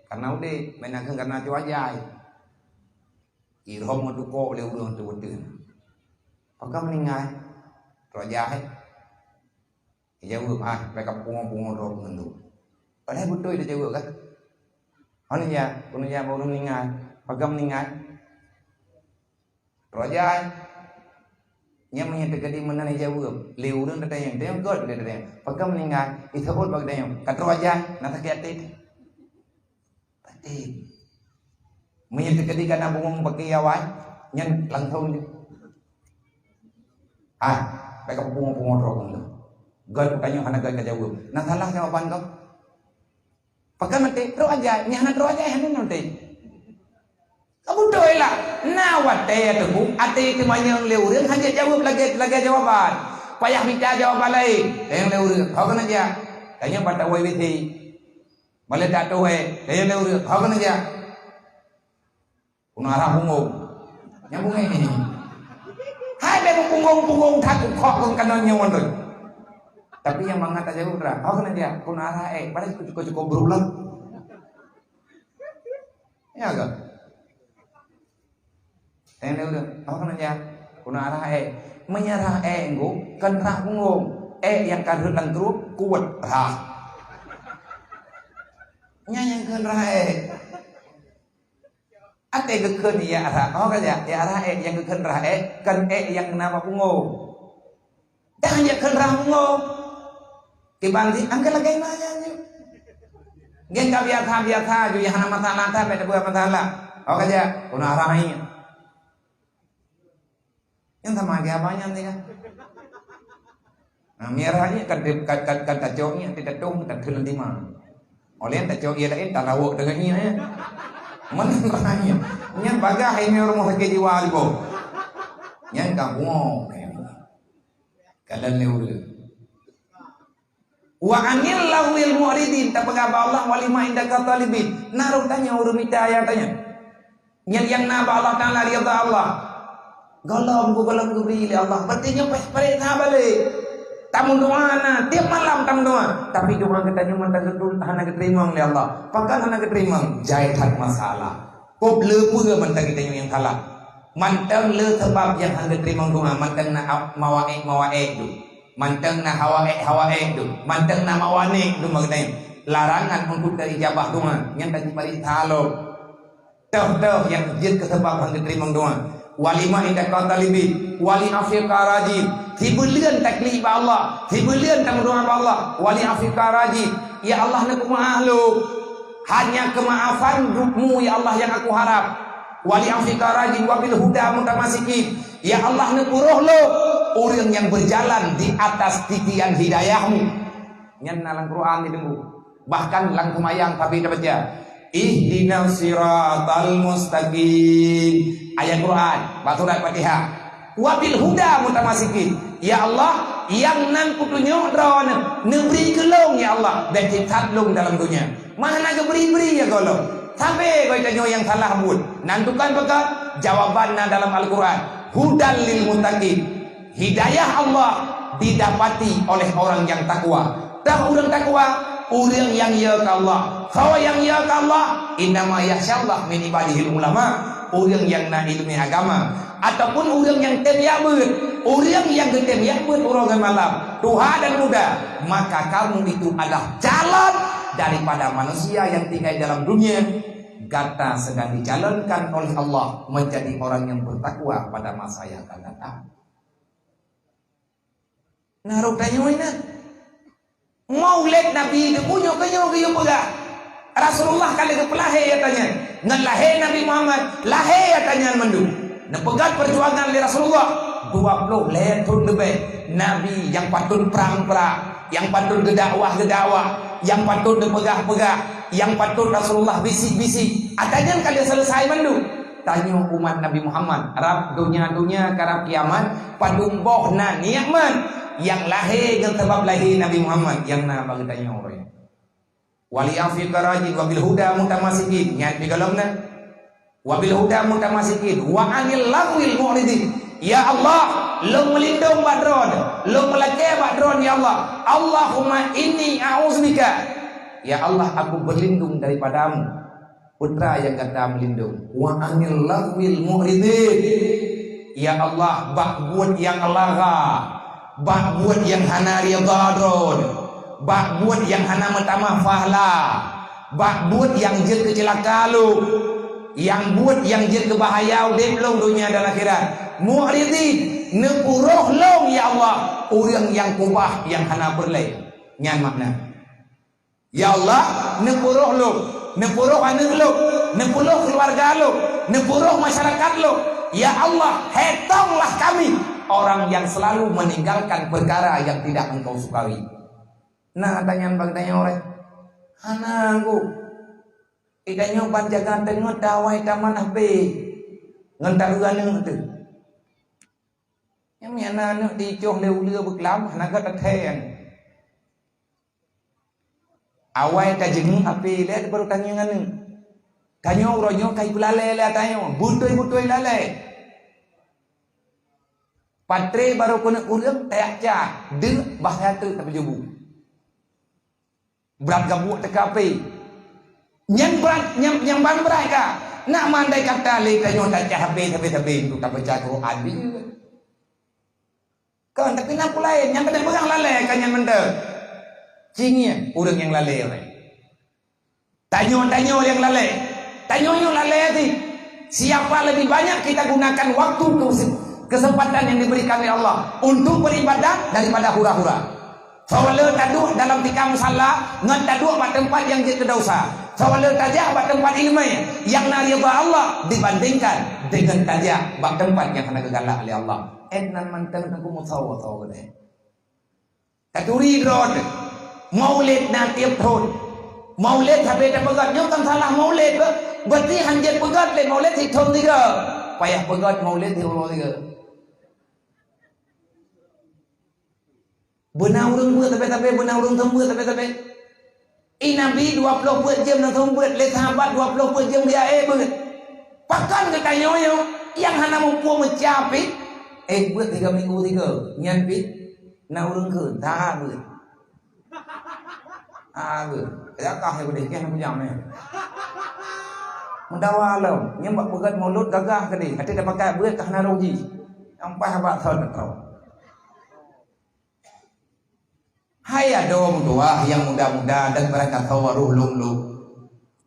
Kareuna udeb, meunan kheueh kareuna cuaca. Irhom meutukok lé ureuëng teubeuteuh. Pakon meuninggai? Cuaca. Jaweueb, "Ah, bèk ka pungo-pungo droe ngon tu." Padahai beutôi tajaweueb kan? Hana ya, keuneuk ya baru meuninggai. Pakon meuninggai? Cuaca. Nyan meunyoe teukeudi meunan jaweueb, lé ureuëng tatanyong, tanyong göt lé tatanyong. Pakon meuninggai, iseuôt bak geutanyoe, ka troh ajai, na sakét até. Sakét. Meunyoe teukeudi ka na bungöng bak awai, nyan langsông jih. Ah, bèk ka peupungo-pungo droe keunoe. Göt tanyoe hana göt ka jaweueb. Na salah jawaban gob? Pakon maté? Troh ajai. Nyan hana troh ajai, hana maté. Ka beutôi lah. Na watèe teungku, até teumanyong lé ureuëng hana jaweueb lagèe, lagèe jawaban. Payah mita jawaban laén. Tanyong lé ureuëng, "Ho keuneuk jak?" Tanyong bak awai W C. Malaikat tuwèe, tanyong lé ureuëng, "Ho keuneuk jak?" Keuneuk arah punggông. Nyambung eh. Hai bèk punggông-punggông that ukhok keu kanon nyoe ngon. Tapi nyang mangat tajaweueb, "Ho keuneuk jak?" Keuneuk arah ék, padahai cukup-cukup brok lom. Ya ke? Tanyong lé ureuëng, "Ho keuneuk jak?" Keuneuk arah ék. Meunyoe rhah ék ngon, kon rhah punggông. Ék nyang ka rhot lam truet, kuet rhah. Nyan nyang kon rhah ék. Até geukheun ya rhah, oh ka jak, ya rhah ék nyang geukheun rhah ék, kon ék nyang na bak punggông. Dah jak kheun rhah punggông. Kiban jih, angka lagèe na nyan jih. Gen ka biasa-biasa ju, nyang hana masalah that, bèk teupeue masalah. Oh ka jak, keuneuk rhah nyan. Nyang sama aja abang nyan tadi kan. Nah, mirah ni kan, kan, kan, kan tacok ni, nanti datang, tak kena lima. Oleh tacok ia lain, tak lawak dengan ni, ya. Mana mirah ni? Nyan bagah ini rumah sakit jiwa juga. Nyan kampung. Kalian ni udah. Wa anil lahwil mu'ridin, tapeugah bak Allah, "Wa lima indaka talibin." Na roh tanyoe ureuëng mita nyang tanyoe. Nyan nyang na bak Allah Taala, ridha Allah. Gohlom, gohlom geubri lé Allah. Berarti nyoe payah pareksa balek. Tameudoa na, tiep malam tameudoa. Tapi doa geutanyoe mantong geutu-, hana geuteurimong lé Allah. Pakon hana geuteurimong? Jai that masalah. Kop le peue mantong geutanyoe nyang salah. Mantong le sabab nyang hana geuteurimong doa, mantong na a-, mawaék-mawaék tu. Mantong na hawaék-hawaék tu, mantong na mawanék tu bak geutanyoe. Larangan untuk teuijabah doa, nyan ka jipareksa lom. Toh-toh nyang jeuet keu sabab hana geuteurimong doa. Wa lima indaka talibin, wa li afika rajin. Sibeuleuen taklik bak Allah, sibeuleuen tameudoa bak Allah. Wa li afika rajin. Ya Allah, neupeumaáh lôn. Hanya keumaafan-Mu, ya Allah, nyang aku harap. Wa li afika rajin, wa bil huda mutamasikin. Ya Allah, neupeuroh lôn ureuëng nyang beujalan di atas titian hidayah-Mu. Nyan na lam Quran ditunggu. Bahkan lam seumayang sabe tabaca, "Ihdinas siratal mustaqim." Ayat Quran, bak surat Fatihah. "Wa bil huda mutamasikin." Ya Allah, nyang nan peutunyok droeneuh, neubri keu lôn, ya Allah, bèk that lôn dalam donya. Mah na geubri-bri ya gohlom. Sabe geutanyoe nyang salah buet. Nan tukang peugah, jawaban na dalam Al-Quran. Hudal lil muttaqin. Hidayah Allah didapati oleh orang yang takwa. Toh ureuëng takwa? Ureuëng nyang yö keu Allah. Soe nyang yö keu Allah? Innama yakhsyallaha min ibadihil ulama. Ureuëng nyang na iéleumé agama. Ataupun ureuëng nyang tem jak beuet, ureuëng nyang geutem jak beuet uroe ngon malam, tuha dan muda, maka kamu itu adalah calon daripada manusia yang tinggal dalam dunia. Gata sedang dicalonkan oleh Allah menjadi orang yang bertakwa pada masa yang akan datang. Na roh tanyoe na. Maulid Nabi geupunyok keu nyoe geuyue peugah. Rasulullah ka lheueh geupeulahé ata nyan. Ngon lahé Nabi Muhammad, lahé ata nyan mandum. Neupeugöt peujuangan lé Rasulullah dua ploh lhèe thon leubeh. Nabi nyang patôt prang-prang, nyang patôt geudakwah-geudakwah, nyang patôt neupeugah-peugah, nyang patôt Rasulullah bisik-bisik. Ata nyan ka lheueh seuleusai mandum. Tanyoe umat Nabi Muhammad, rab donya-donya karab kiamat, padum boh na nikmat nyang lahé ngon sabab lahé Nabi Muhammad nyang na bak geutanyoe uroe nyoe. Wali afi karajin wabil huda mutamasikin, nyan di dalam na. Wabil huda mutamasikin, wa anil lahwil mu'ridin. Ya Allah, lôn meulindong bak droe, lôn meulakée bak droe, ya Allah. Allahumma inni a'udzubika. Ya Allah, aku berlindung daripada-Mu. Peue nyang gata meulindong? Wa anil lahwil mu'ridin. Ya Allah, bak buet nyang lara, bak buet nyang hana ridha Droe, bak buet nyang hana meutamah pahala, bak buet nyang jeuet keu ceulaka lôn, nyang buet nyang jeuet keu bahaya udeb lôn donya dan akhirat. Mu'ridin, neupuroh lom, ya Allah, ureuëng nyang kubah nyang hana peureulée. Nyan makna. Ya Allah, neupuroh lom, neupuroh aneuëk lom, neupuroh keuluwarga lom, neupuroh masyarakat lom. Ya Allah, hetonglah kami orang yang selalu meninggalkan perkara yang tidak Engkau sukai. Na tanyan bak tanyoe, hana ku. Itanyoe ban jaga teungoh tawai taman habéh ngon taeu aneuëk teuh. Nyang meunan aneuëk dicoh lé uleue beuklam, hana gata thèe. Awai tajeungeuk api lé baru tanyong aneuëk. Tanyoe uroe nyoe kai beulalée lé tanyoe, beutôi-beutôi lalée. Patré baru keuneuk kureueng, tayak cah, deuk bah teuk tapeujubu. Brat gabuek teuka pé. Nyang brat, nyang, nyang ban brat ka. Nak mandai kata lé tanyoe tacah habéh, habéh, habéh untuk tabaca Quran. Kan, tapi na peue laén, nyang keuneuk peugah lalée ka nyan mantong. Cingie ureuëng nyang lalée. Tanyoe, tanyoe nyang lalée. Tanyoe nyoe lalée teuh. Siapa lebih banyak kita gunakan waktu, kes-, kesempatan yang diberikan oleh Allah untuk beribadah daripada hura-hura. Soe le taduek dalam tika musala ngon taduek bak teumpat nyang jeuet keu desya. Soe le tajak bak teumpat iéleumé nyang na ridha Allah dibandingkan deungon tajak bak teumpat nyang hana geugalak lé Allah. Ét nan mantong teungku meusawa-sawa geude. Taturi droe, Maulid na tieb thon. Maulid sabe tapeugét, nyoe kan salah Maulid, be-, berarti hanjeuet peugét lé Maulid sithon tiga. Payah peugét Maulid sithon tiga. Beuna ureuëng beuet sabe-sabe, beuna ureuëng seumeubeuet sabe-sabe. I Nabi dua ploh peuet jeuem na seumeubeuet, lé sahabat dua ploh peuet jeuem dia éh beuet. Pakon geutanyoe nyoe nyang hana muphom meucah pih, éh beuet tiga minggu tiga, nyan pih na ureuëng kheun, that beuet. Ah, beuet. Gagah ya beudeh, keh na kujam ya. Meudawa lom, nyang bak peugét mulod gagah keudeh, até tapakat beuet ka hana rugi. Nyang paih bak thon troh. Hai adoe meutuwah nyang muda-muda dan barangkasoe roh lom-lom.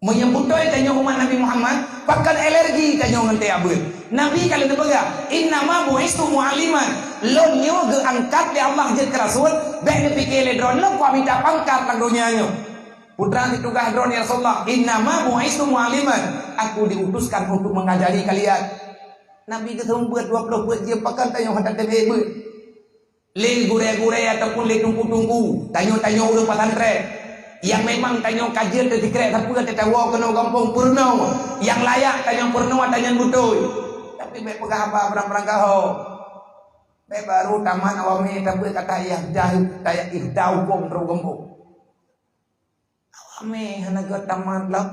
Meunyoe beutôi tanyoe umat Nabi Muhammad, pakon alergi tanyoe ngon teuyak beuet. Nabi ka lheueh neupeugah, "Innama bu'istu mu'alliman." Lôn nyoe geuangkat lé Allah jeuet keu rasul, bék neupike lé droeneuh lôn kuah mita pangkat lam donya nyoe. Peue teuma tugaih droeneuh, ya Rasulullah? "Innama bu'istu mu'alliman." Aku diutuskan untuk mengajari kalian. Nabi geuseumeubeuet dua ploh peuet jeuem, pakon tanyoe hana teubiet beuet. Lé gurée-gurée ataupun lé teungku-teungku, tanyoe-tanyoe ureuëng pesantren, nyang memang tanyoe ka jeuet teusikrek sapeue teuh tawoe keunoe gampông peurunoe, nyang layak tanyoe peurunoe, tanyoe beutôi. Tapi bék peugah haba barang-barang gaho. Bék baru tamat awak mé tabeuet kata yah dah, kata yah dah hukôm trok gampông. Awak mé hana geuh tamat lom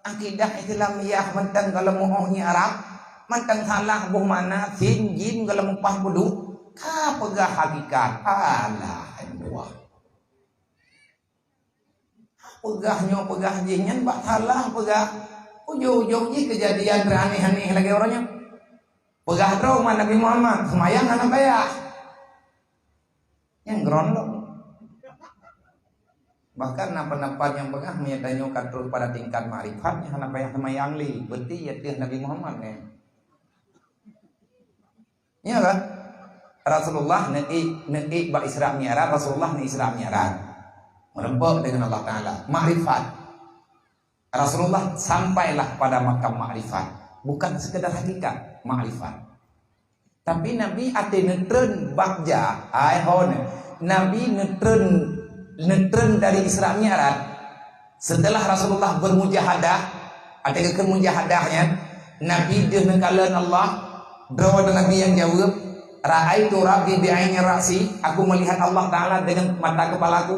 akidah Islamiyah, mantong goh lom meu'oh ngieng Arab, mantong salah boh makna sin jim goh lom muphom peuduek, ka peugah hakikat. Alah, hai buah. Peugah nyoe, peugah jih, nyan bak salah peugah. Ujong-ujong jih keujadian teuaneh-aneh lagée uroe nyoe. Peugah droe umat Nabi Muhammad, seumayang hana payah. Nyang gron lom. Bahkan na peundapat nyang peugah, meunyoe tanyoe ka trok pada tingkat makrifat, nyan hana payah seumayang lé. Berarti ya teuh Nabi Muhammad nyan. Iya kan? Rasulullah neuék, neuék bak Isra Mi'raj, Rasulullah neu Isra Mi'raj. Meureumpok dengan Allah Taala, makrifat. Rasulullah sampailah pada makam makrifat, bukan sekedar hakikat, makrifat. Tapi Nabi até neutreun bagja, ai hon, Nabi neutreun, neutreun dari Isra Mi'raj. Setelah Rasulullah bermujahadah, até geukheun mujahadah nyan, Nabi deuh neukalon Allah, droe Nabi nyang jaweueb, "Ra'aitu Rabbi bi'aini ra'si," aku melihat Allah Taala dengan mata kepalaku.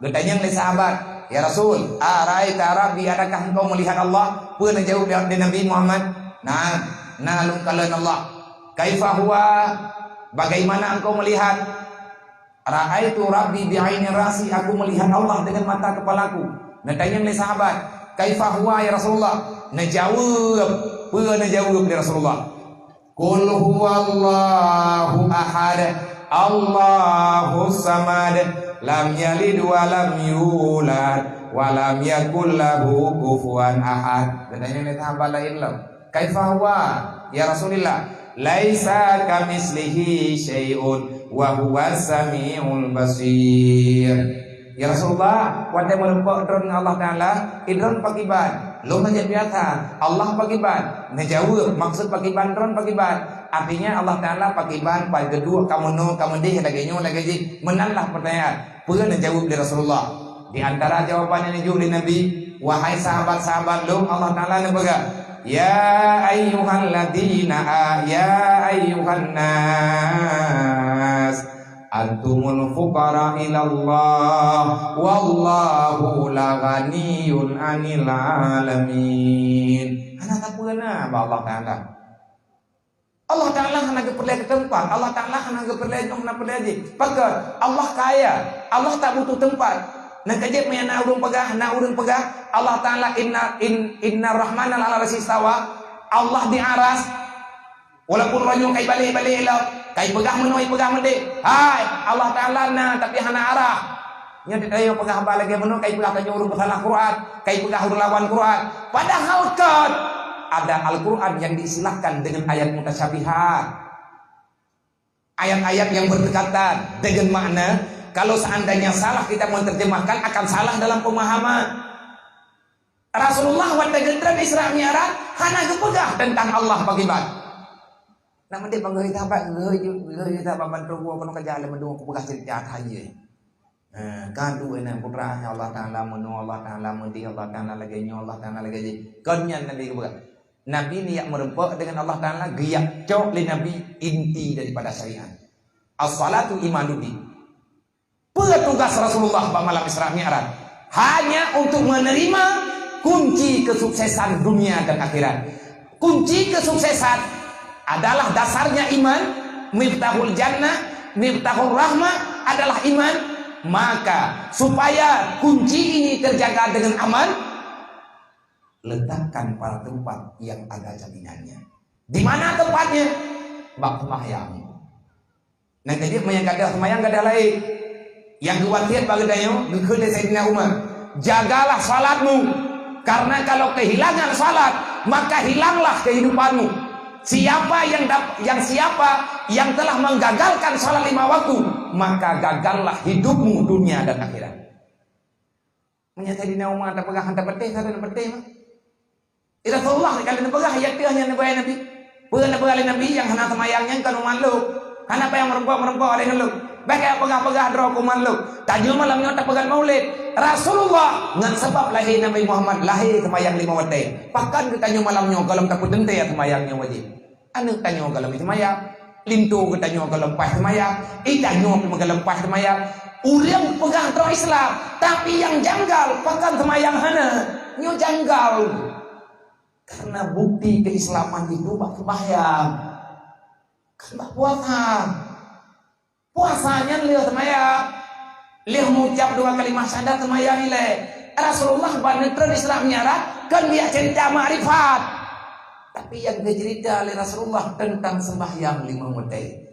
Geutanyong lé sahabat, "Ya Rasul, araita Rabbi, adakah engkau melihat Allah?" Peue neujaweueb lé Nabi Muhammad? "Na'am, na lôn kalon Allah." "Kaifa huwa? Bagaimana engkau melihat?" "Ra'aitu Rabbi bi'aini ra'si, aku melihat Allah dengan mata kepalaku." Neutanyong lé sahabat, "Kaifa huwa ya Rasulullah?" Neujaweueb, peue neujaweueb lé Rasulullah? "Qul huwallahu ahad, Allahus samad, lam yalid wa lam yulad, wa lam yakul lahu kufuwan ahad." Geutanyong lé sahabat laén lom, "Kaifa huwa, ya Rasulillah?" "Laisa kamitslihi syai'un wa huwas samiul basir." "Ya Rasulullah, watée meurumpok droe ngon Allah Taala, idroe pakiban? Lôn hana biasa. Allah pakiban?" Neujaweueb, maksud pakiban droe pakiban. Artinya Allah Taala pakiban, pageudue, ka meunoe, ka meudeh, lagée nyoe, lagée jih. Meunan lah peutanyaan. Peue neujaweueb lé Rasulullah? Di antara jawaban nyang neujok lé Nabi, "Wahai sahabat-sahabat lôn," Allah Taala neupeugah, "Ya ayyuhalladzina a-, ya ayyuhan nas, antumul fuqara ilallah, wallahu la ghaniyyun 'anil 'alamin." Hana sapeue na bak Allah Taala. Allah Taala hana geupeureulée keu teumpat, Allah Taala hana geupeureulée nyoe, hana peureulée jih. Pakon? Allah kaya, Allah tak butuh teumpat. Nyan ka jeuet meunyo na ureuëng peugah, na ureuëng peugah, Allah Taala inna, in, inna rahmana 'alal 'arsy istawa, Allah di aras. Walaupun uroe nyoe kai balek-balek lom, kai peugah meunoe, kai peugah meudeh. Hai, Allah Taala na, tapi hana arah. Nyan tanyoe peugah haba lagée meunoe, kai peugah tanyoe ureuëng peusalah Quran, kai peugah ureuëng lawan Quran. Padahal kan ada Al-Quran yang diistilahkan dengan ayat mutasyabihat. Ayat-ayat yang berdekatan dengan makna, kalau seandainya salah kita menerjemahkan, akan salah dalam pemahaman. Rasulullah watée geutreun Isra Mi'raj hana geupeugah tentang Allah pakiban. Nak meudeh bang geuhôi sahabat, geuhôi ju-, geuhôi sahabat bantu gua keunoe keujak lé meudua kupeugah ceurita that jih. Eh, ka duek nyan putra, Allah Taala meunoe, Allah Taala meudeh, Allah Taala lagée nyoe, Allah Taala lagée jih. Kon nyan Nabi geupeugah. Nabi neujak meurumpok dengan Allah Taala, geujak cok lé Nabi inti daripada syariat. As-salatu imaduddin. Peue tugas Rasulullah bak malam Isra Mi'raj? Hanya untuk menerima kunci kesuksesan dunia dan akhirat. Kunci kesuksesan adalah dasarnya iman, miftahul jannah, miftahul rahmah adalah iman. Maka, supaya kunci ini terjaga dengan aman, letakkan pada tempat yang ada jaminannya. Di mana tempatnya? Bak sembahyang. Nyan ka jeuet meunyo gadôh seumayang gadôh laén. Nyang geuwasiet bak geutanyoe geukheun lé Saidina Umar, "Jagalah salatmu, karena kalau kehilangan salat, maka hilanglah kehidupanmu. Siapa yang dap-, yang siapa yang telah menggagalkan salat lima waktu, maka gagallah hidupmu dunia dan akhirat." Meunyo Saidina Umar tapeugah hana tapatéh, sabe tapatéh mah. Ya Rasulullah, ka lheueh neupeugah, ya teuh nyan neupeugah Nabi. Peue neupeugah lé Nabi nyang hana seumayang nyan kon umat lôn. Hana payah meurumpok-meurumpok lé ngon lôn. Bék kayée peugah-peugah droe keu umat lôn. Tanyoe malam nyoe tapeugah maulid. Rasulullah ngon sabab lahé Nabi Muhammad lahé seumayang lima watée. Pakon geutanyoe malam nyoe gohlom tapeuteuntée seumayang nyoe wajéb. Aneuëk tanyoe gohlom seumayang, linto geutanyoe gohlom paih seumayang, i tanyoe pih gohlom paih seumayang. Ureuëng peugah droe Islam, tapi nyang janggal pakon seumayang hana. Nyoe janggal. Karena bukti keislaman itu bak seumayang. Kan bak puasa. Puasa nyan lheueh seumayang, lheueh meucab dua kalimah syahadat seumayang ilée. Rasulullah ban neutreun Isra Mi'raj kon biak ceurita makrifat. Tapi nyang geuceurita lé Rasulullah teuntang seumbahyang limong watée.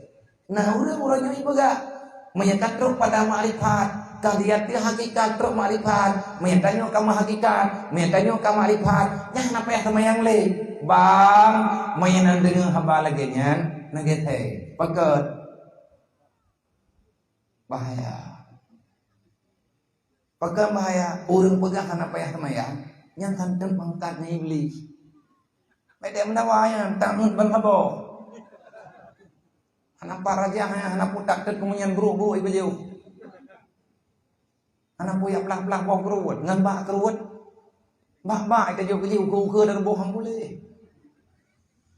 Nah, ureuëng uroe nyoe jipeugah, meunyo ka trok pada makrifat, ka lihat di hakikat trok makrifat, meunyo tanyoe ka meuhakikat, meunyo tanyoe ka makrifat, nyan hana payah seumayang lé. Bang, meunyo na deungoe haba lagée nyan, na gét hai. Pakon? Bahaya. Pakon bahaya? Ureuëng peugah hana payah seumayang, nyan santeuet mangkat ngon Iblih. Bék meudawa nyan, takheun ban saboh. Hana pat rajah nyan, hana putak teuk keumeunyan brok-brok ibeujeuh. Hana peue jak plah-plah boh keuruweuet, ngon bak keuruweuet. Bak-bak ita jok keuji ukeue-ukeue dan boh han puléh.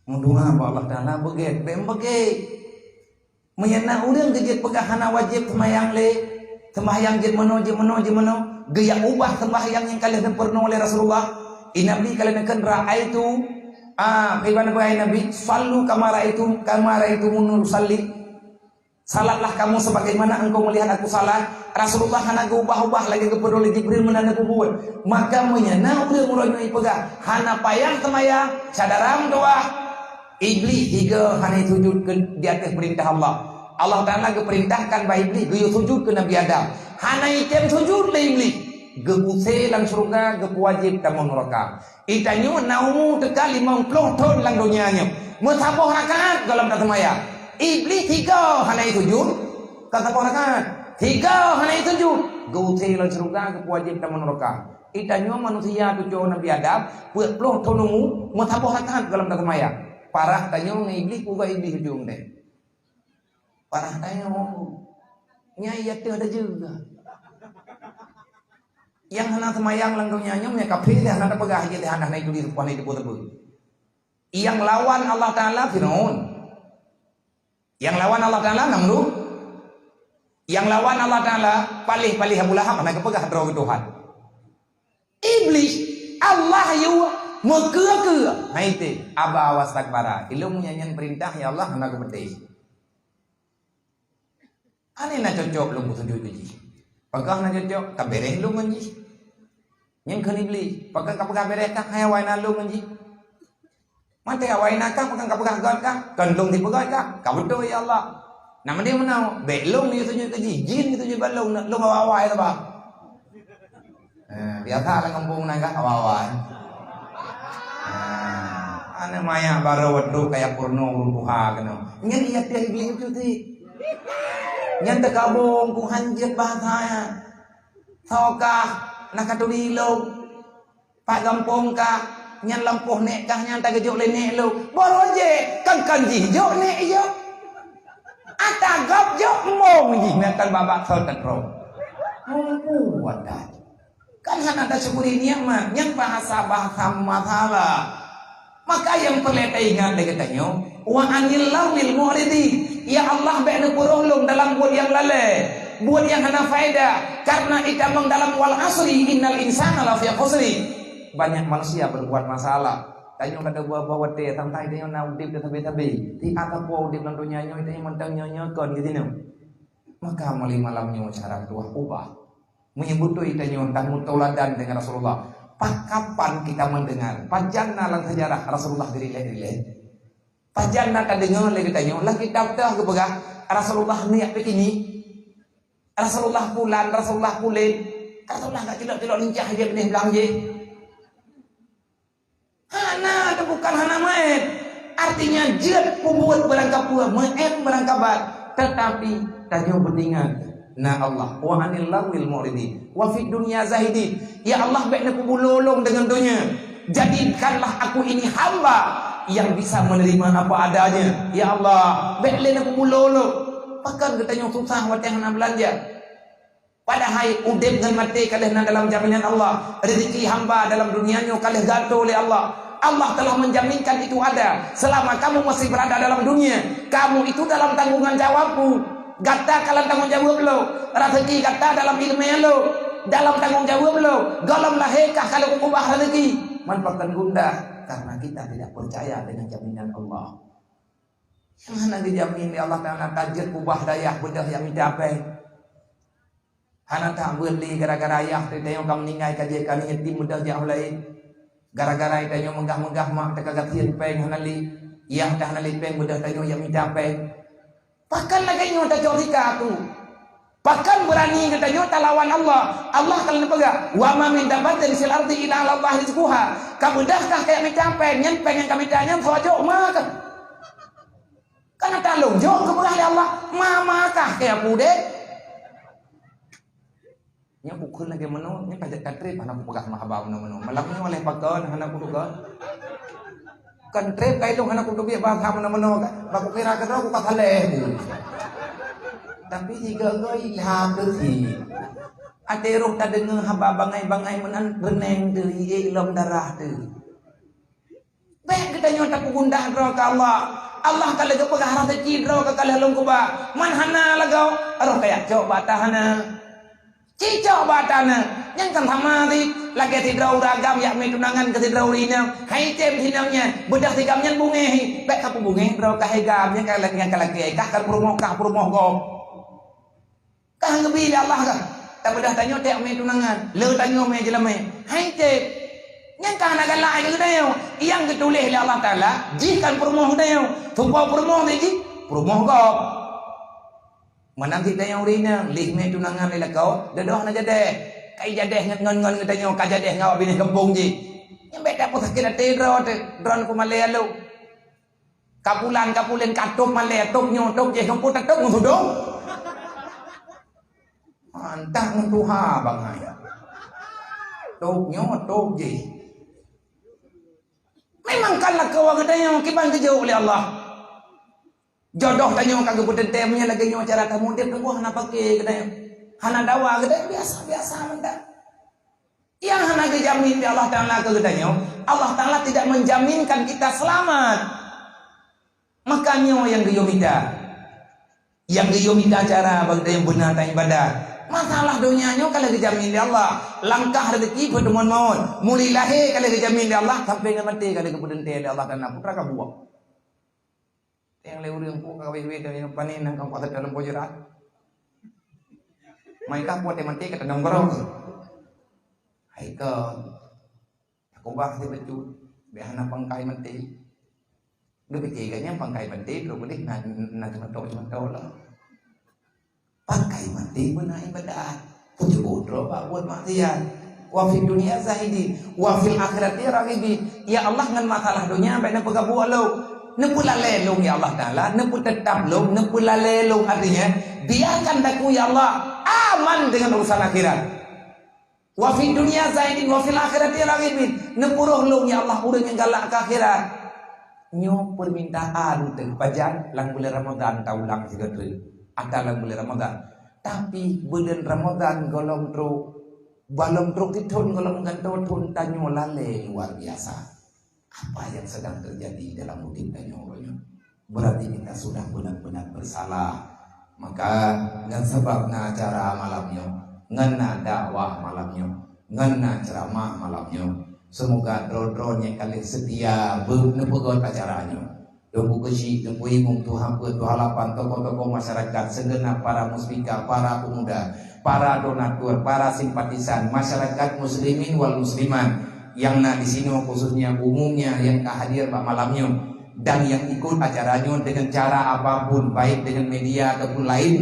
Meudoá bak Allah Taala beugét, bék beugét. Meunyo na ureuëng geujeuet peugah hana wajéb seumayang lé, seumayang jeuet meunoe, jeuet meunoe, jeuet meunoe, geujak ubah seumayang nyang ka lheueh neupeurunoe lé Rasulullah. I Nabi ka lheueh neukheun, "Ra'aitu," ah, iban peugah Nabi, "Shallu kama ra'aitu, kama ra'aitumuni usalli." Salatlah kamu sebagaimana engkau melihat aku salat. Rasulullah hana geuubah-ubah lagée geupeudong lé Jibril meunan geubuet. Maka meunyo na ureuëng uroe nyoe jipeugah hana payah seumayang, syedara meudoá, Iblih jigoe hana sujud keu di ateueh peurintah Allah. Allah Taala geupeurintahkan bak Iblih geuyue sujud keu Nabi Adam. Hana jitem sujud lé Iblih. Geupeuusé lam syeuruga, geupeuwajéb tamong nuraka. Itanyoe na umu teuka limong ploh thon lam donya nyoe. Meusaboh rakaat gohlom taseumayang. Iblih tiga hana jisujud, ka saboh rakaat. Tiga hana jisujud. Geuusé lam syeuruga, geupeuwajéb tamong neuraka. Di tanyoe manusia cucoe Nabi Adam, peuet ploh thon umu, meusaboh rakaat gohlom taseumayang. Parah tanyoe ngon Iblih, peue Iblih ujong deh. Parah tanyoe. Nyan iya teuh dah juga. Nyang hana seumayang lam donya nyoe, nyang kafé dah hana tapeugah, jih dah hana, hana itu di rupa, hana itu teupeu. Nyang lawan Allah Taala Firaun. Nyang lawan Allah Taala Namrud. Nyang lawan Allah Taala paléh-paléh Abu Lahab, hana geupeugah droe geutuhan. Iblih, Allah yue meukeue-keue. Hai teuh, aba wastakbara. Ilôn nyan, nyan peurintah ya Allah, hana geupeuteuh. Aneh na cocok lôn beusujud keu jih. Pakon na cocok, ka beureh lôn ngon jih. Nyan kheun Iblih, pakon ka peugah beureh kah, hai awai na lôn ngon jih. Maté awai na kah, pakon ka peugah göt kah, kon lôn sipeugöt kah, ka beutôi ya Allah. Nak meudeh meunoe, bèk lôn neusujud keu jih, jin neusujud bak lôn, lôn awai-awai saban. Eh, biasa lam gampông na kah awai-awai. Eh, aneuk manyak barô trok kaya peurunoe ureueng tuha keunoe. Nyan iya tiah Iblih itu ti. Nyan teugabong ku hanjeuet bahasa nyan. Soe kah na ka turi lôn. Pat gampông kah, nyan lampôh nèk kah nyan tageujok lé nèk lôn. Barô jeh, kan-kan jih jok nèk jok. Ata gob jok mong jih, nyan kan babah thon tatrok. Mampu wadah. Kan hana tasyukuri nikmat, nyan bahasa-bahasa masalah. Maka nyang peureulèe taingat lé geutanyoe, "Wa anil laghwil mu'ridin." Ya Allah, bèk neupeuroh lôn dalam buet nyang lalè, buet nyang hana faedah. Karena itamong dalam "Wal asri innal insana lafi khusri." Banyak manusia berbuat masalah. Tanyoe ka deuh buah-buah watèe, tang-tang tanyoe na udép sabe-sabe. Tiap sapeue udép lam donya nyoe, tanyoe mantong nyoe-nyoe kon geutanyoe. Maka mulai malam nyoe cara tuah ubah. Meunyoe beutôi tanyoe tan meuteuladan deungon Rasulullah, pat kapan kita mendengar, pajan na lam sejarah Rasulullah dirilèe-rilèe? Pajan na tadeungoe lé geutanyoe, lam kitab teuh geupeugah Rasulullah nyak pih kini, Rasulullah pulan, Rasulullah pulen, Rasulullah ka cilok-cilok lincah jih binéh blang jih. Hana, teuh bukan hana maén. Artinya, jeuet peubuet beurangkapeue, meuén beurangkabat, teutapi tanyoe beutingat na Allah. "Wa anil laghwil mu'ridin, wa fid dunya zahidin." Ya Allah, bèk neupeubulo lôn deungon donya. Jadikanlah aku ini hamba yang bisa menerima apa adanya. Ya Allah, bèk lé neupeubulo lôn. Pakon geutanyoe susah watèe hana beulanja? Padahai udép ngon maté ka lheueh na dalam jaminan Allah. Rezeki hamba dalam dunia nyoe ka lheueh geuatur lé Allah. Allah telah menjaminkan itu ada. Selama kamu masih berada dalam dunia, kamu itu dalam tanggungan jawabku. Gata ka lam tanggung jaweueb lôn. Rezeki gata dalam ileumèe lôn. Dalam tanggung jaweueb lôn. Gohlom lahé kah ka lôn ubah rezeki. Man pakon gundah? Karena kita tidak percaya dengan jaminan Allah. Nyang hana geujamin lé Allah Taala, ka jeuet ubah dayah beudôh jak mita péng. Hana that beuet lé gara-gara ayah teuh tanyoe ka meuninggai, ka jeuet keu aneuk yatim beudôh jak u laén. Gara-gara tanyoe meugah-meugah mak teuh ka gasien péng hana lé, yah teuh hana lé péng beudôh tanyoe jak mita péng. Pakon lagèe nyoe tacok rika tu? Pakon beurani geutanyoe talawan Allah? Allah ka lheueh peugah, "Wa ma min dabbatin fil ardi illa 'alallahi rizquha." Ka beudôh kah kajak mita péng, nyan péng nyang ka mita nyan soe jok ma kah? Kan ata lôn jok geupeugah lé Allah, ma-ma kah keu udép? Nyoe kukheun lagèe meunoe, nyoe ka jeuet ka trép hana kupeugah meuhaba meunoe-meunoe. Malam nyoe lé pakon hana kupeugah. Kan trép kai lôn hana kuteubiet bahasa meunoe-meunoe kan. Bah kukira keudroe kuka saleh. Tapi sigoe-goe ilham teuh cit. Até roh tadeungoe haba bangai-bangai meunan reuneng teuh, ié lom darah teuh. Bèk geutanyoe tapeugundah droe keu Allah. Allah ka lheueh geupeugah rezeki droe ka lheueh lôn keubah. Man hana lagoe, roh kajak cok bak ata hana. Cicok bak ata na. Nyan kan sama cit, lagèe sidroe ureueng agam jak mé tunangan keu sidroe ureueng inong. Hai tem sinong nyan, beudôh sigam nyan bungéh hi. Bèk kapeubungéh droe kah hai gam, nyan ka lagèe, nyan ka lagèe kah ka peurumoh, kah peurumoh gob. Kah geubi lé Allah kah? Tabeudôh tanyoe teuh mé tunangan, le tanyoe mé jeulamé. Hai tem. Nyan ka hana galak keu geutanyoe. Nyang geutuléh lé Allah Taala, jih kan peurumoh geutanyoe. Tupo peurumoh teuh jih, peurumoh gob. Meunan cit tanyoe ureueng inong, lheueh mé tunangan lé lakoe, dudoe hana jadeh. Kai jadeh ngon, ngon, ngon geutanyoe, ka jadeh ngon awak binéh gampông jih. Nyan bèk tapeusakét até droe teuh, droeneuh peumalèe lôn. Ka bulan, ka buleuen, ka tôb malèe, tôb nyoe, tôb jéh, ngon peue tatôb ngon sudong. Mantah ngon tuha bangai. Tôb nyoe, tôb jéh. Memang kan lakoe geutanyoe kiban geujok lé Allah. Jodoh tanyoe ka geupeuteuntèe, meunyoe lagèe nyoe cara tameudép, teungku hana paké geutanyoe. Hana dawa geutanyoe, biasa-biasa mantong. Nyang hana geujamin lé Allah Taala keu geutanyoe, Allah Taala tidak menjaminkan kita selamat. Maka nyoe nyang geuyue mita. Nyang geuyue mita cara bak geutanyoe beuna taibadat. Masalah donya nyoe ka lheueh geujamin lé Allah. Langkah rezeki peutemuan maut. Mulai lahé ka lheueh geujamin lé Allah, sampai ngon maté ka lheueh geupeuteuntèe lé Allah Taala. Peue ka buet. Nyang lé ureueng peue ka wéh-wéh dan nyang panen nang ka kuasa dalam bojoran. Mai ka kuat maté ka tanam gorong. Hai ka. Aku bah si becut. Biar hana pangkai maté. Dia pikir kan yang pangkai maté, terus boleh na, na semetok-semetok lah. Pakai maté beuna ibadat. Peujeuet droe bak buet maksiat. Wa fid dunya zahidin, wa fil akhirati raghibin. Ya Allah, ngon masalah donya bèk neupeugabuek lôn. Neupeulalè lôn, ya Allah Taala, neupeuteutap lôn, neupeulalè lôn. Artinya, biarkan aku, ya Allah, aman dengan urusan akhirat. Wa fid dunya zahidin wa fil akhirati raghibin. Neupuroh lôn, ya Allah, ureueng nyang galak keu akhirat. Nyoe peumintaan teuh pajan lam buleuen Ramadhan taulang sigoe treuk. Ata lam buleuen Ramadhan. Tapi buleuen Ramadhan gohlom trok, gohlom trok sithon gohlom gantoe thon tanyoe lalè luar biasa. Apa yang sedang terjadi dalam udép tanyoe uroe nyoe? Berarti kita sudah benar-benar bersalah. Maka, ngon sabab na acara malam nyoe, ngon na dakwah malam nyoe, ngon na ceramah malam nyoe, semoga droe-droe nyang ka lheueh seutia beu-, neupeugot acara nyoe. Teungku Keuchik, Teungku Imum, Tuha Peuet, Tuha Lapan, tokoh-tokoh masyarakat, segenap para muspika, para pemuda, para donatur, para simpatisan, masyarakat muslimin wal muslimat nyang na di sinoe, khususnya umumnya nyang ka hadir bak malam nyoe dan nyang ikut acara nyoe dengan cara apapun, baik dengan media ataupun lain,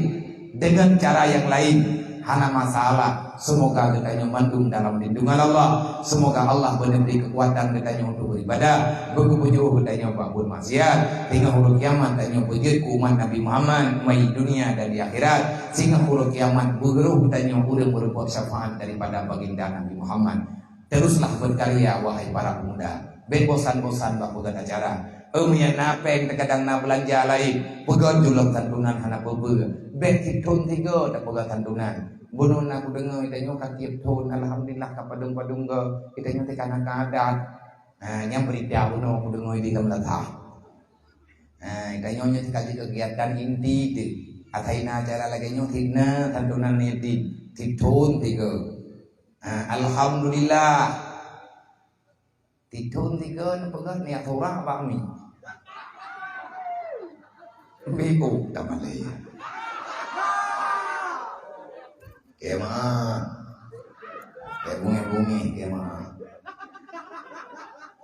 dengan cara yang lain, hana masalah. Semoga geutanyoe mandum dalam lindungan Allah. Semoga Allah beuneubri keukuatan geutanyoe untuk beribadah, beugeupeujoh geutanyoe bak buet maksiat, singoh uroe kiamat tanyoe beujeuet keu umat Nabi Muhammad, baik dunia dan di akhirat. Singoh uroe kiamat beugeurôh tanyoe ureueng meurumpok syafaat daripada baginda Nabi Muhammad. Teruslah berkarya, wahai para pemuda. Bèk bosan-bosan bak peugöt acara. Eum, nyang na péng, terkadang na beulanja laén. Peugöt julom santunan hana peue-peue. Bèk sithon sigoe tapeugöt santunan. Bunoe na kudeungoe, tanyoe ka tiep thon, alhamdulillah, ka padum-padum goe. Tanyoe teuka na keu adat. Ha, nyan beurita bunoe kudeungoe di Gamla Tah. Ha, tanyoe nyoe teuka jeuet kegiatan inti teuh. Asai na acara lagèe nyoe, sit na santunan yatim. Sithon sigoe. Ha, alhamdulillah. Sithon sigoe neupeugah niat surah bak mi. Beu tamah lé. Kema. Kema bungi-bungi kema.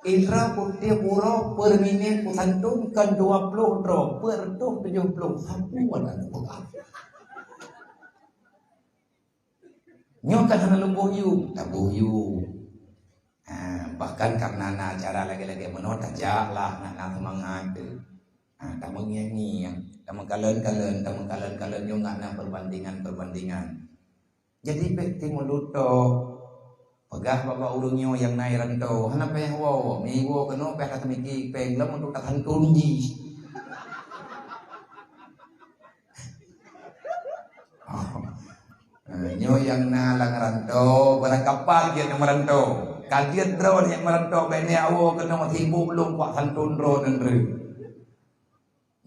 Indra putih puro per minit kusantun kan dua puluh droe, per tuh tujuh puluh. Sapu ada neupeugah. Nyoe kan hana lôn boh yum, taboh yum. Ha, bahkan karena na acara lagèe-lagèe meunoe, tajak lah, nak na seumangat teuh. Ha, tameungieng-ngieng, tameukalon-kalon, tameukalon-kalon nyoe ngat na perbandingan-perbandingan. Jadi bèk timeulutô. Peugah bak ureueng nyoe nyang na i rantô, hana payah woe, mi woe keunoe payah ka teumiki péng lom untuk tasantun jih. Oh. Eh, nyoe nyang na lam rantô, barangkapat jeuet nyang meurantô. Ka jeuet droe nyang meurantô, bèk neuwoe keunoe sibuk lom bak santun droe neundreue.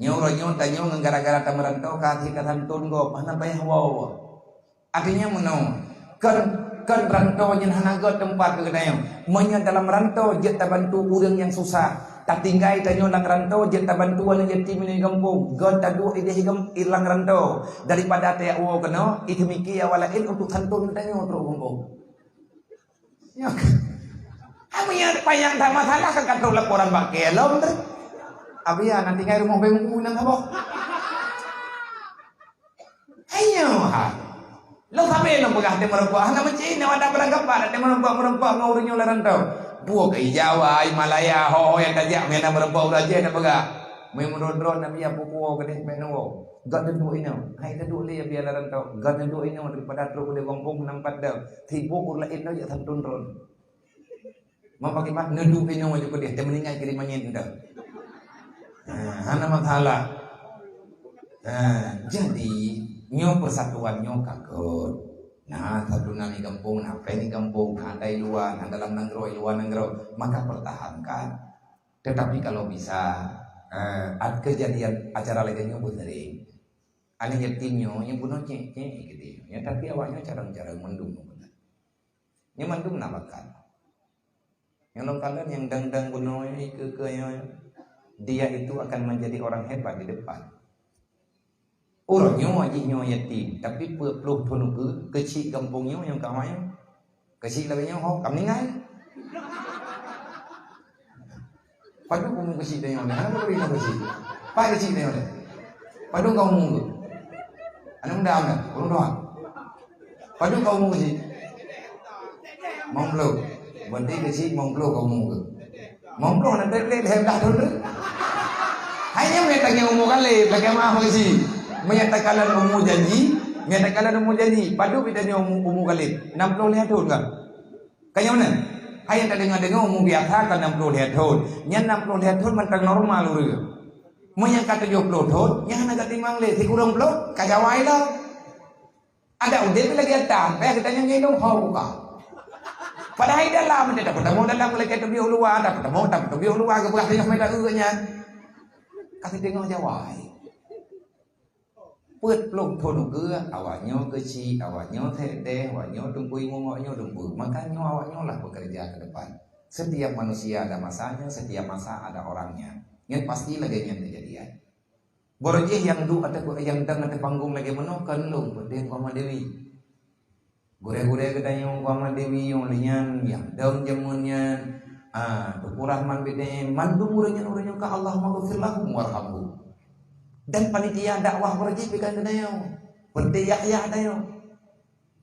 Nyoe uroe nyoe tanyoe ngon gara-gara tameurantô ka akhé tasantun gob, hana payah woe. Artinya meunoe, kon, kon rantô nyan hana göt teumpat keu geutanyoe. Meunyoe dalam rantô jeuet tabantu ureueng nyang susah, tatinggai tanyoe lam rantô jeuet tabantu aneuk yatim di gampông, göt taduek idéh i gam-, i lam rantô daripada tajak woe keunoe, iteumiki awak laén untuk santun tanyoe trok gampông. Nyoe. Amun nyang panyang that masalah kan ka trok laporan bak kée lom tu. Abia nanti ngai rumoh beu meunan saboh. Ayo ha. Lôn sabe lôn peugah teumeureumpok hana meucin, nyoe ada barangkapat teumeureumpok-meureumpok ngon ureueng nyoe lam rantô. Buet i Jawa, i Malaya, ho-ho nyang tajak meunan meureumpok ureueng Aceh na peugah. Meunyoe meudroe-droe Nabi Abu Kuwo keudeh mek nunggu. Gat teuduek inoe. Hai teuduek lé Abi Alarang tau. Gat teuduek inoe daripada trok lé gampông nampat dah. Sibuk ureueng laén tau jak santun droe. Mau pakai mak neuduek inoe maju keudeh. Teumeuninggai kiri manyét dah. Ha, hana masalah. Ha, jadi nyoe persatuan nyoe ka göt. Nah, satu na di gampông, na pèng di gampông, na ada di luwa, na dalam nanggroe, di luwa nanggroe, maka pertahankan. Tetapi kalau bisa, eh, at-, kejadian acara lagèe nyoe beuseuring. Aneuk yatim nyoe nyang bunoe cék-cék keudeh. Nyan tapi awak nyoe carông-carông mandum. Nyoe mandum na bakat. Nyang lôn kalon nyang dang-dang bunoe nyoe, ikeue-keue nyoe, dia itu akan menjadi orang hebat di depan. Uroe nyoe jih nyoe yatim, tapi peuet ploh thôn ukeue, keuchik gampông nyoe nyang ka awai nyoe. Keuchik lagèe nyoe ho ka meuninggai. Padub umu keuchik tanyoe nyoe, hana meuturi na keuchik. Pat keuchik tanyoe nyoe. Padub ka umu keuh. Aneuk muda amai, ureueng tuha. Padub ka umu keuchik. Limong ploh. Berarti keuchik limong ploh ka umu keuh. Limong ploh na trép lé lhèe blah thôn tu. Hai nyan meunyo tanyoe umu kalép, lagèe maaf keuchik. Meunyo takalon umu janji, meunyo takalon umu janji, padub tanyoe umu, umu kalép. Enam ploh lhèe thôn ka. Ka nyoe meunan. Hai nyang tadeungoe-deungoe umu biasa ka enam ploh lhèe thôn. Nyan enam ploh lhèe thôn mantong normal ureueng. Meunyo ka tujoh ploh thôn, nyan hana geutimang lé, sikureueng ploh ka jawai lom. Adak udép lagèe ata, payah geutanyoe ngieng lom ho buka. Padahai dalam, tapeutamong dalam, lagèe teubiôh luwa, tapeutamong, tapeutamong luwa, geupeugah teungoh mita eu nyan. Ka siteungoh jawai. Peuet ploh thôn ukeue, awak nyoe keuchik, awak nyoe teuhdeh, awak nyoe teungku imum, awak nyoe teungku. Maka nyoe awak nyoe lah bekerja ke depan. Setiap manusia ada masanya, setiap masa ada orangnya. Nyan pasti lagèe nyan kejadian. Barô jih nyang duek ateueh, nyang dang ateueh panggong lagèe meunoe kon lôn, peudeh Muhammad Dewi. Gurèe-gurèe geutanyoe Muhammad Dewi nyang lheueh nyan, nyang dong jameun nyan, ah, Teungku Rahman B T M, mandum ureueng nyan ureueng nyoe ka Allahumma ghfir lahum warhamhum. Dan panitia dakwah barô jih pih kon geutanyoe. Peudeh Yahya tanyoe.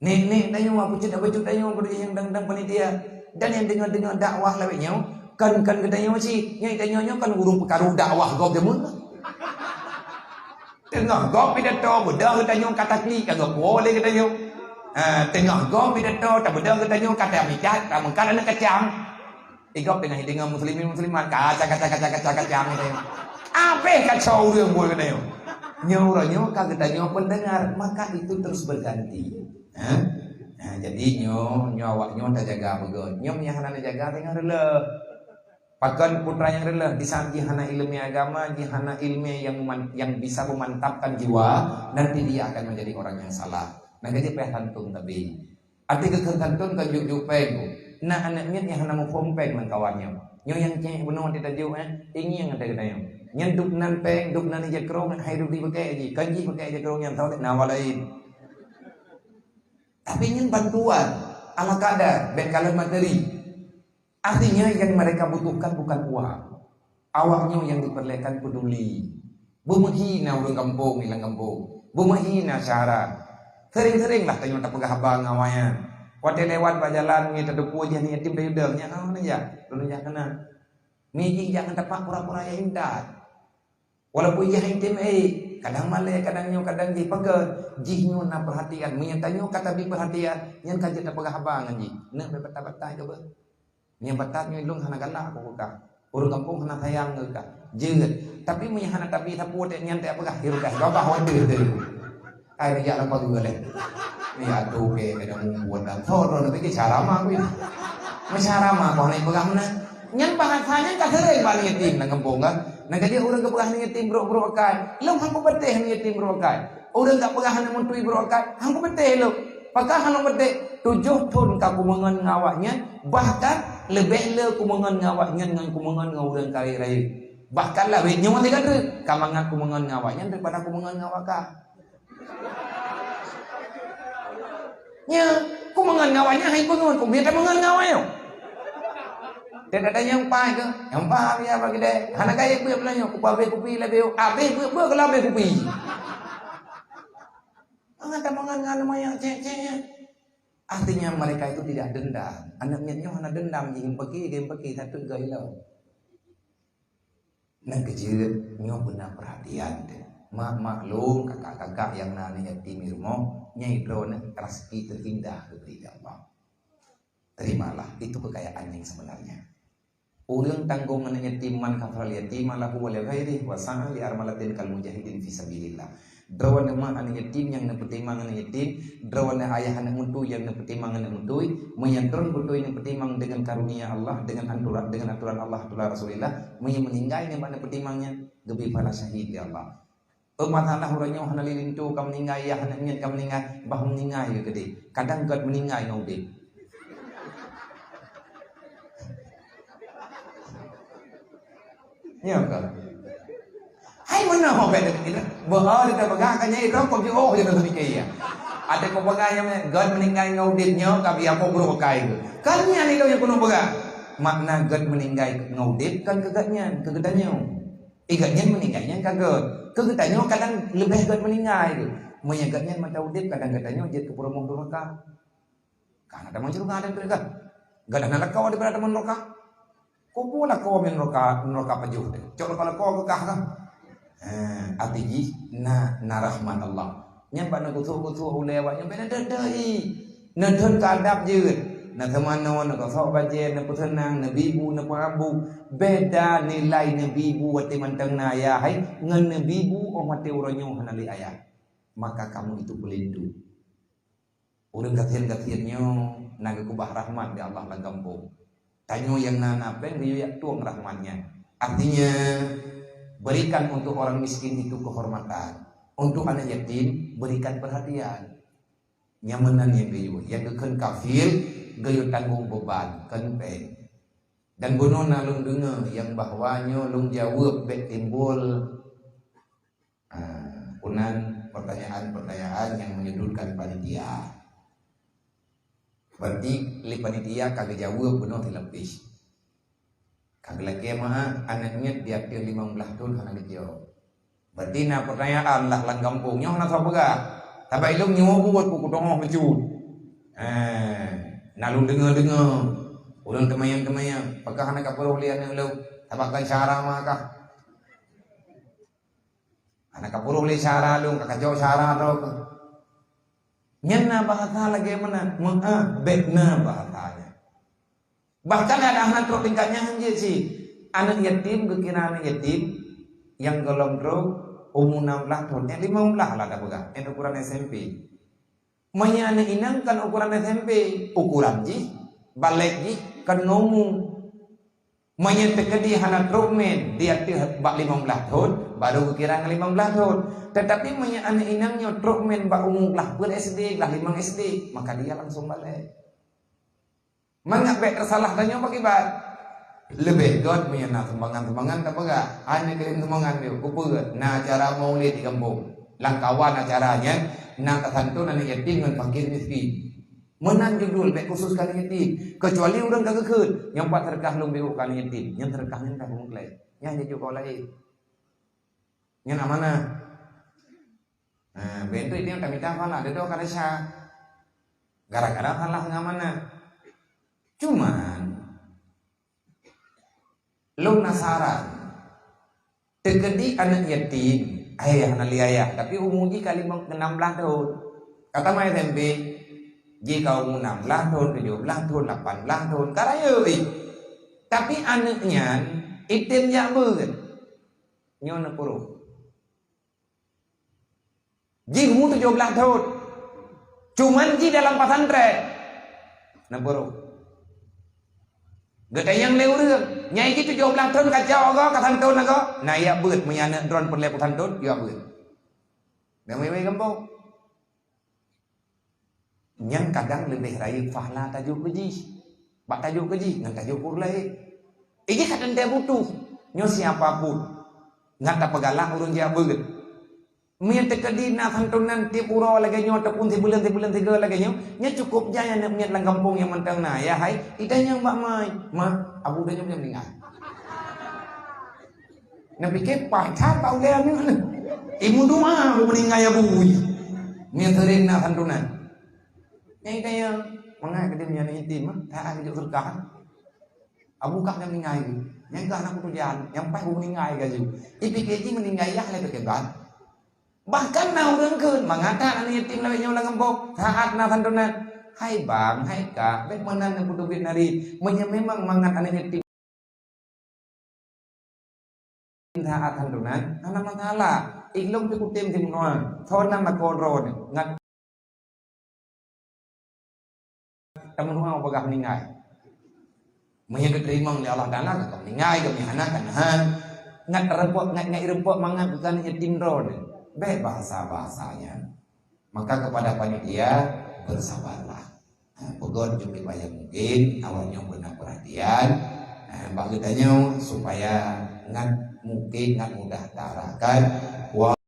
Nek-nek tanyoe, bacut-bacut tanyoe, peudeh nyang dang-dang panitia. Dan nyang deungoe-deungoe dakwah lawét nyoe, kon, kon geutanyoe cit. Nyang tanyoe nyoe kon ureueng peukaru dakwah gob jameun. Teungoh gob pidato, beudôh geutanyoe ka taklik, ka geupuwoe lé geutanyoe. Ha, teungoh gob pidato, tabeudôh geutanyoe ka tamikat, tameukat aneuk kacang. Igob teungoh deungoe muslimin muslimat, kacang, kacang, kacang, kacang, kacang geutanyoe. Abéh kacau ureueng buet geutanyoe. Nyoe uroe nyoe ka geutanyoe pendengar, maka itu terus berganti. Ha? Ha, jadi nyoe, nyoe awak nyoe tajaga beugöt. Nyoe meunyo hana neujaga, teungoh reuloh. Pakon putra nyang reuloh, di saat jih hana ileumèe agama, jih hana ileumèe nyang man-, nyang bisa memantapkan jiwa, nanti dia akan menjadi orang yang salah. Nah, jadi payah santun tapi. Até geukheun santun ka juk-juk péng. Na aneuk miet nyang hana muphom péng lam kawan nyoe. Nyoe nyang cék bunoe até tajuk, eh, ingieng até geutanyoe. Nyan dub nan péng, dub nan jakrong, hai dub di bukét jih. Kan jih bukét jakrong nyan, tau na wa laén. Tapi nyan bantuan ala kadar, bèk kalon materi. Artinya, yang mereka butuhkan bukan uang. Awak nyoe nyang diperlukan peduli. Beumeuhi na ureueng gampông ilang gampông. Beumeuhi na syara. Sering-sering lah tanyoe tapeugah haba ngon awak nyan. Watèe lewat bak jalan, nyoe tateupeue jih aneuk yatim tayue dong. Nyan hana jak. Lôn jak keunan. Miji jak ngon tapak pura-pura yatim that. Walaupun jih hana item, eh, kadang malèe, kadang nyoe, kadang jih. Pakon? Jih nyoe na perhatian. Meunyo tanyoe ka tabri perhatian, nyan ka jeuet tapeugah haba ngon jih. Neuk bèk batat-batat keu beuh. Nyan batat nyoe lôn hana galak keu kah. Ureueng gampông hana sayang keu kah. Jeuet. Tapi meunyo hana tabri sapeue, nyan tapeugah, "Hireueng kah babah watèe teuh." Ai, jak lam pageue lé. Ya, aduh, ke, kadang mubuet lam. Soe droeneuh pikir cara ma kuwi. Meucara ma keuh hana peugah meunan. Nyan bahasa nyan ka sering bak aneuk yatim lam gampông kan. Nah, ka jeuet ureueng geupeugah aneuk yatim brok-brok akai. Lôn han kupeuteh aneuk yatim brok akai. Ureueng ka peugah aneuk meutui brok akai, han kupeuteh lôn. Pakon han lôn peuteh? Tujoh thôn ka kumeungon ngon awak nyan, bahkan leubeh le kumeungon ngon awak nyan ngon kumeungon ngon ureueng ka rayeuk-rayeuk. Bahkan lawét nyoe tinggai treuk, ka mangat kumeungon ngon awak nyan daripada kumeungon ngon awak kah. Nyan, kumeungon ngon awak nyan, hai peungon, kubiet tameungon ngon awak nyoe. Teuka tanyong pai keuh, nyang pai ya bak keudè. Hana kaya beuet bulan nyoe, kupa abéh kupi lagèe, abéh beuet-beuet keuh abéh kupi. Mangat tameungon ngon aneuk manyak cék-cék nyan. Artinya mereka itu tidak dendam. Aneuk miet nyoe hana dendam, jih peuki, jih peuki, satu gaya ilong. Nyang keujeuet, nyoe beuna peurhatian deh. Mak-mak lôn, kakak-kakak nyang na aneuk yatim di rumoh, nyan droeneuh raseuki teurindah geubri lé Allah. Terimalah, itu kekayaan yang sebenarnya. Ureuëng tanggong aneuk yatim, man kafalal yatima lahu wa li ghairihi wa sa'a li armalatin kal mujahidin fi sabilillah. Droeneuh mak aneuk yatim nyang neupeutimang aneuk yatim, droeneuh ayah aneuk meutui nyang neupeutimang aneuk meutui, meunyoe droeneuh beutôi neupeutimang dengan karunia Allah, dengan aturan, dengan aturan Allah, aturan Rasulullah, meunyoe meuninggai nyan bak neupeutimang nyan, geubri pahala syahid lé Allah. Peumasalah uroe nyoe hana lé linto ka meuninggai, yah aneuk miet ka meuninggai, bah meuninggai keudeh. Kadang gét meuninggai ngon udeb. Ya kan? Hai mana ho beda kita? Bah ada pegang kan nyai rokok je, oh, kita tu mikir ya. Ada kau pegang yang gét meuninggai ngon udeb nyoe ka biar kau guru pakai tu. Kan ni ada yang kena pegang. Makna gét meuninggai ngon udeb kan keu gét nyan, keu geutanyoe. Eh, gét nyan meuninggai nyan ka gét. Keu geutanyoe kadang leubeh gét meuninggai tu. Meunyoe gét nyan masa udeb, kadang geutanyoe jeuet keu peurumoh durhaka. Ka na tamong syeuruga dan gét. Gét hana lakoe daripada tamong durhaka. Kubu lakoe ngon durhaka, durhaka pajoh teuh. Cok lakoe-lakoe keu kah kan. Ha, arti jih na, na rahmat Allah. Nyan bak neugusok-gusok ulée awak nyan beda dada i. Neuthon keu adab jeuet. Neuseumanoe, neugosok bajée, neupeuseunang, neubibu, neupeuabu. Beda nilai neubibu watée mantong na ayah hai ngon neubibu óh watée uroe nyoe hana lé ayah. Maka kamu itu pelindung. Ureuëng gasien-gasien nyoe na geukeubah rahmat lé Allah lam gampông. Tanyoe nyang na, na péng geuyue jak tueng rahmat nyan. Artinya, berikan untuk orang miskin itu kehormatan. Untuk anak yatim, berikan perhatian. Nyang meunan nyang geuyue, nyang geukheun kafil, geuyue tanggong beuban, kon péng. Dan bunoe na lôn deungoe nyang bahwa nyoe lôn jaweueb bék timbul, ah, unan pertanyaan-pertanyaan nyang menyudutkan panitia. Berarti lé panitia ka geujaweueb bunoe sileupih. Ka geulakée meu'ah, aneuk miet di ateueh limong blaih thon hana geujaweueb. Berarti na pertanyaan lah lam gampông nyoe hana soe peugah. Sabab ilôn nyoe buet ku kutongoh meucut. Eh, na lôn deungoe-deungoe. Ulôn teumayang-teumayang, pakah hana ka peuroh lé aneuk lôn. Sabab kan syara ma kah. Hana ka peuroh lé syara lôn, ka kacok syara droe keuh. Nyan na bahasa lagée meunan, meu'ah bék na bahasa nyan. Bahkan ada hana trok tingkat nyan jih cit. Aneuk yatim geukira aneuk yatim nyang gohlom trok umu nam blaih thon, eh, limong blaih lah tapeugah, eh, ukuran S M P. Meunyoe aneuk inong kan ukuran S M P, ukuran jih, balek jih, kan ngon umu. Meunyoe teukeudi hana trok men di ateueh bak limong blaih thon, baru geukira ngon limong blaih thon. Tetapi meunyoe aneuk inong nyoe trok men bak umu glah peuet S D, glah limong S D, maka dia langsung balek. Mangat bék teusalah tanyoe bak ibat. Leubeh gét meunyoe na sumbangan-sumbangan tapeugah, hana keurim sumbangan nyoe, kupeugah na acara maulid di gampông. Lam kawan acara nyan na tasantun aneuk yatim ngon fakir miskin. Meunan judul bék khusus keu aneuk yatim, keucuali ureuëng ka geukheun, "Nyoe pat seudeukah lôn beuh keu aneuk yatim," nyan seudeukah nyan ka beumeuklé. Nyan jijok keu laén. Nyan amanah. Nah, bék tu inong tamita salah, deungoe ka desya. Gara-gara salah ngon amanah. Cuman, lôn penasaran. Teukeudi aneuk yatim, ayah hana lé ayah, tapi umu jih ka limong, enam blaih thon. Ka tamat S M P, jih ka umu enam blaih thon, tujoh blaih thon, lapan blaih thon, ka rayeuk jih. Tapi aneuk nyan item jak beuet. Nyoe neupeurôh. Jih umu tujoh blaih thon. Cuman jih dalam pesantren. Neupeurôh. Geutanyong lé ureuëng, "Nyai jih tujoh blaih thon ka cok goe, ka santun goe?" "Na, jak beuet, meunyoe aneuk droen peureulée peusantun, jak beuet." Dan wai-wai gampông. Nyan kadang leubeh rayeuk pahala tajok keu jih. Bak tajok keu jih ngon tajok keu ureuëng laén. Ijih ka teuntée butuh. Nyoe siapa pun ngat tapeugalak ureuëng jak beuet. Meunyoe teukeudi na santunan tieb uroe lagée nyoe ataupun sibuleuen-sibuleuen sigoe lagée nyoe, nyoe cukôp jai aneuk miet lam gampông nyang mantong na, ya hai, itanyong bak mai, "Ma, abu tanyoe meuninggai." Neupike paih that bak ulée aneuk nyan. Imeudoa bak meuninggai abu jih. Nyan seuring na santunan. Nyang itanyong, mangat keudeh nyan yatim, ha? That geujok seudeukah. Abu kah nyang meuninggai. Nyang ka aneuk putroe jih, nyang paih beu meuninggai ka jih. Ipike jih meuninggai yah lé pike ban. Bahkan na ureuëng kheun mangat that aneuk yatim lawét nyoe lam geumbok, saát na santunan. Hai bang, hai kak, bék meunan nyang peuteubiet nari. Meunyoe memang mangat aneuk yatim saát santunan, hana masalah. Ilong teukutem simunoe, sonan lakoe droe ngat tameudoa bagaih meuninggai. Meunyoe geuteurimong lé Allah Taala, ka meuninggai, ka meuhana, ka nahan. Ngat reumpok, ngat, ngat reumpok mangat bukan yatim droe. Bék bahasa-bahasanya. Maka kepada panitia, bersabarlah. Ha, peugöt jeuet dibayar mungkin, awak nyoe beuna perhatian. Ha, bak geutanyoe supaya ngat mungkin, ngat mudah tarahkan. Wa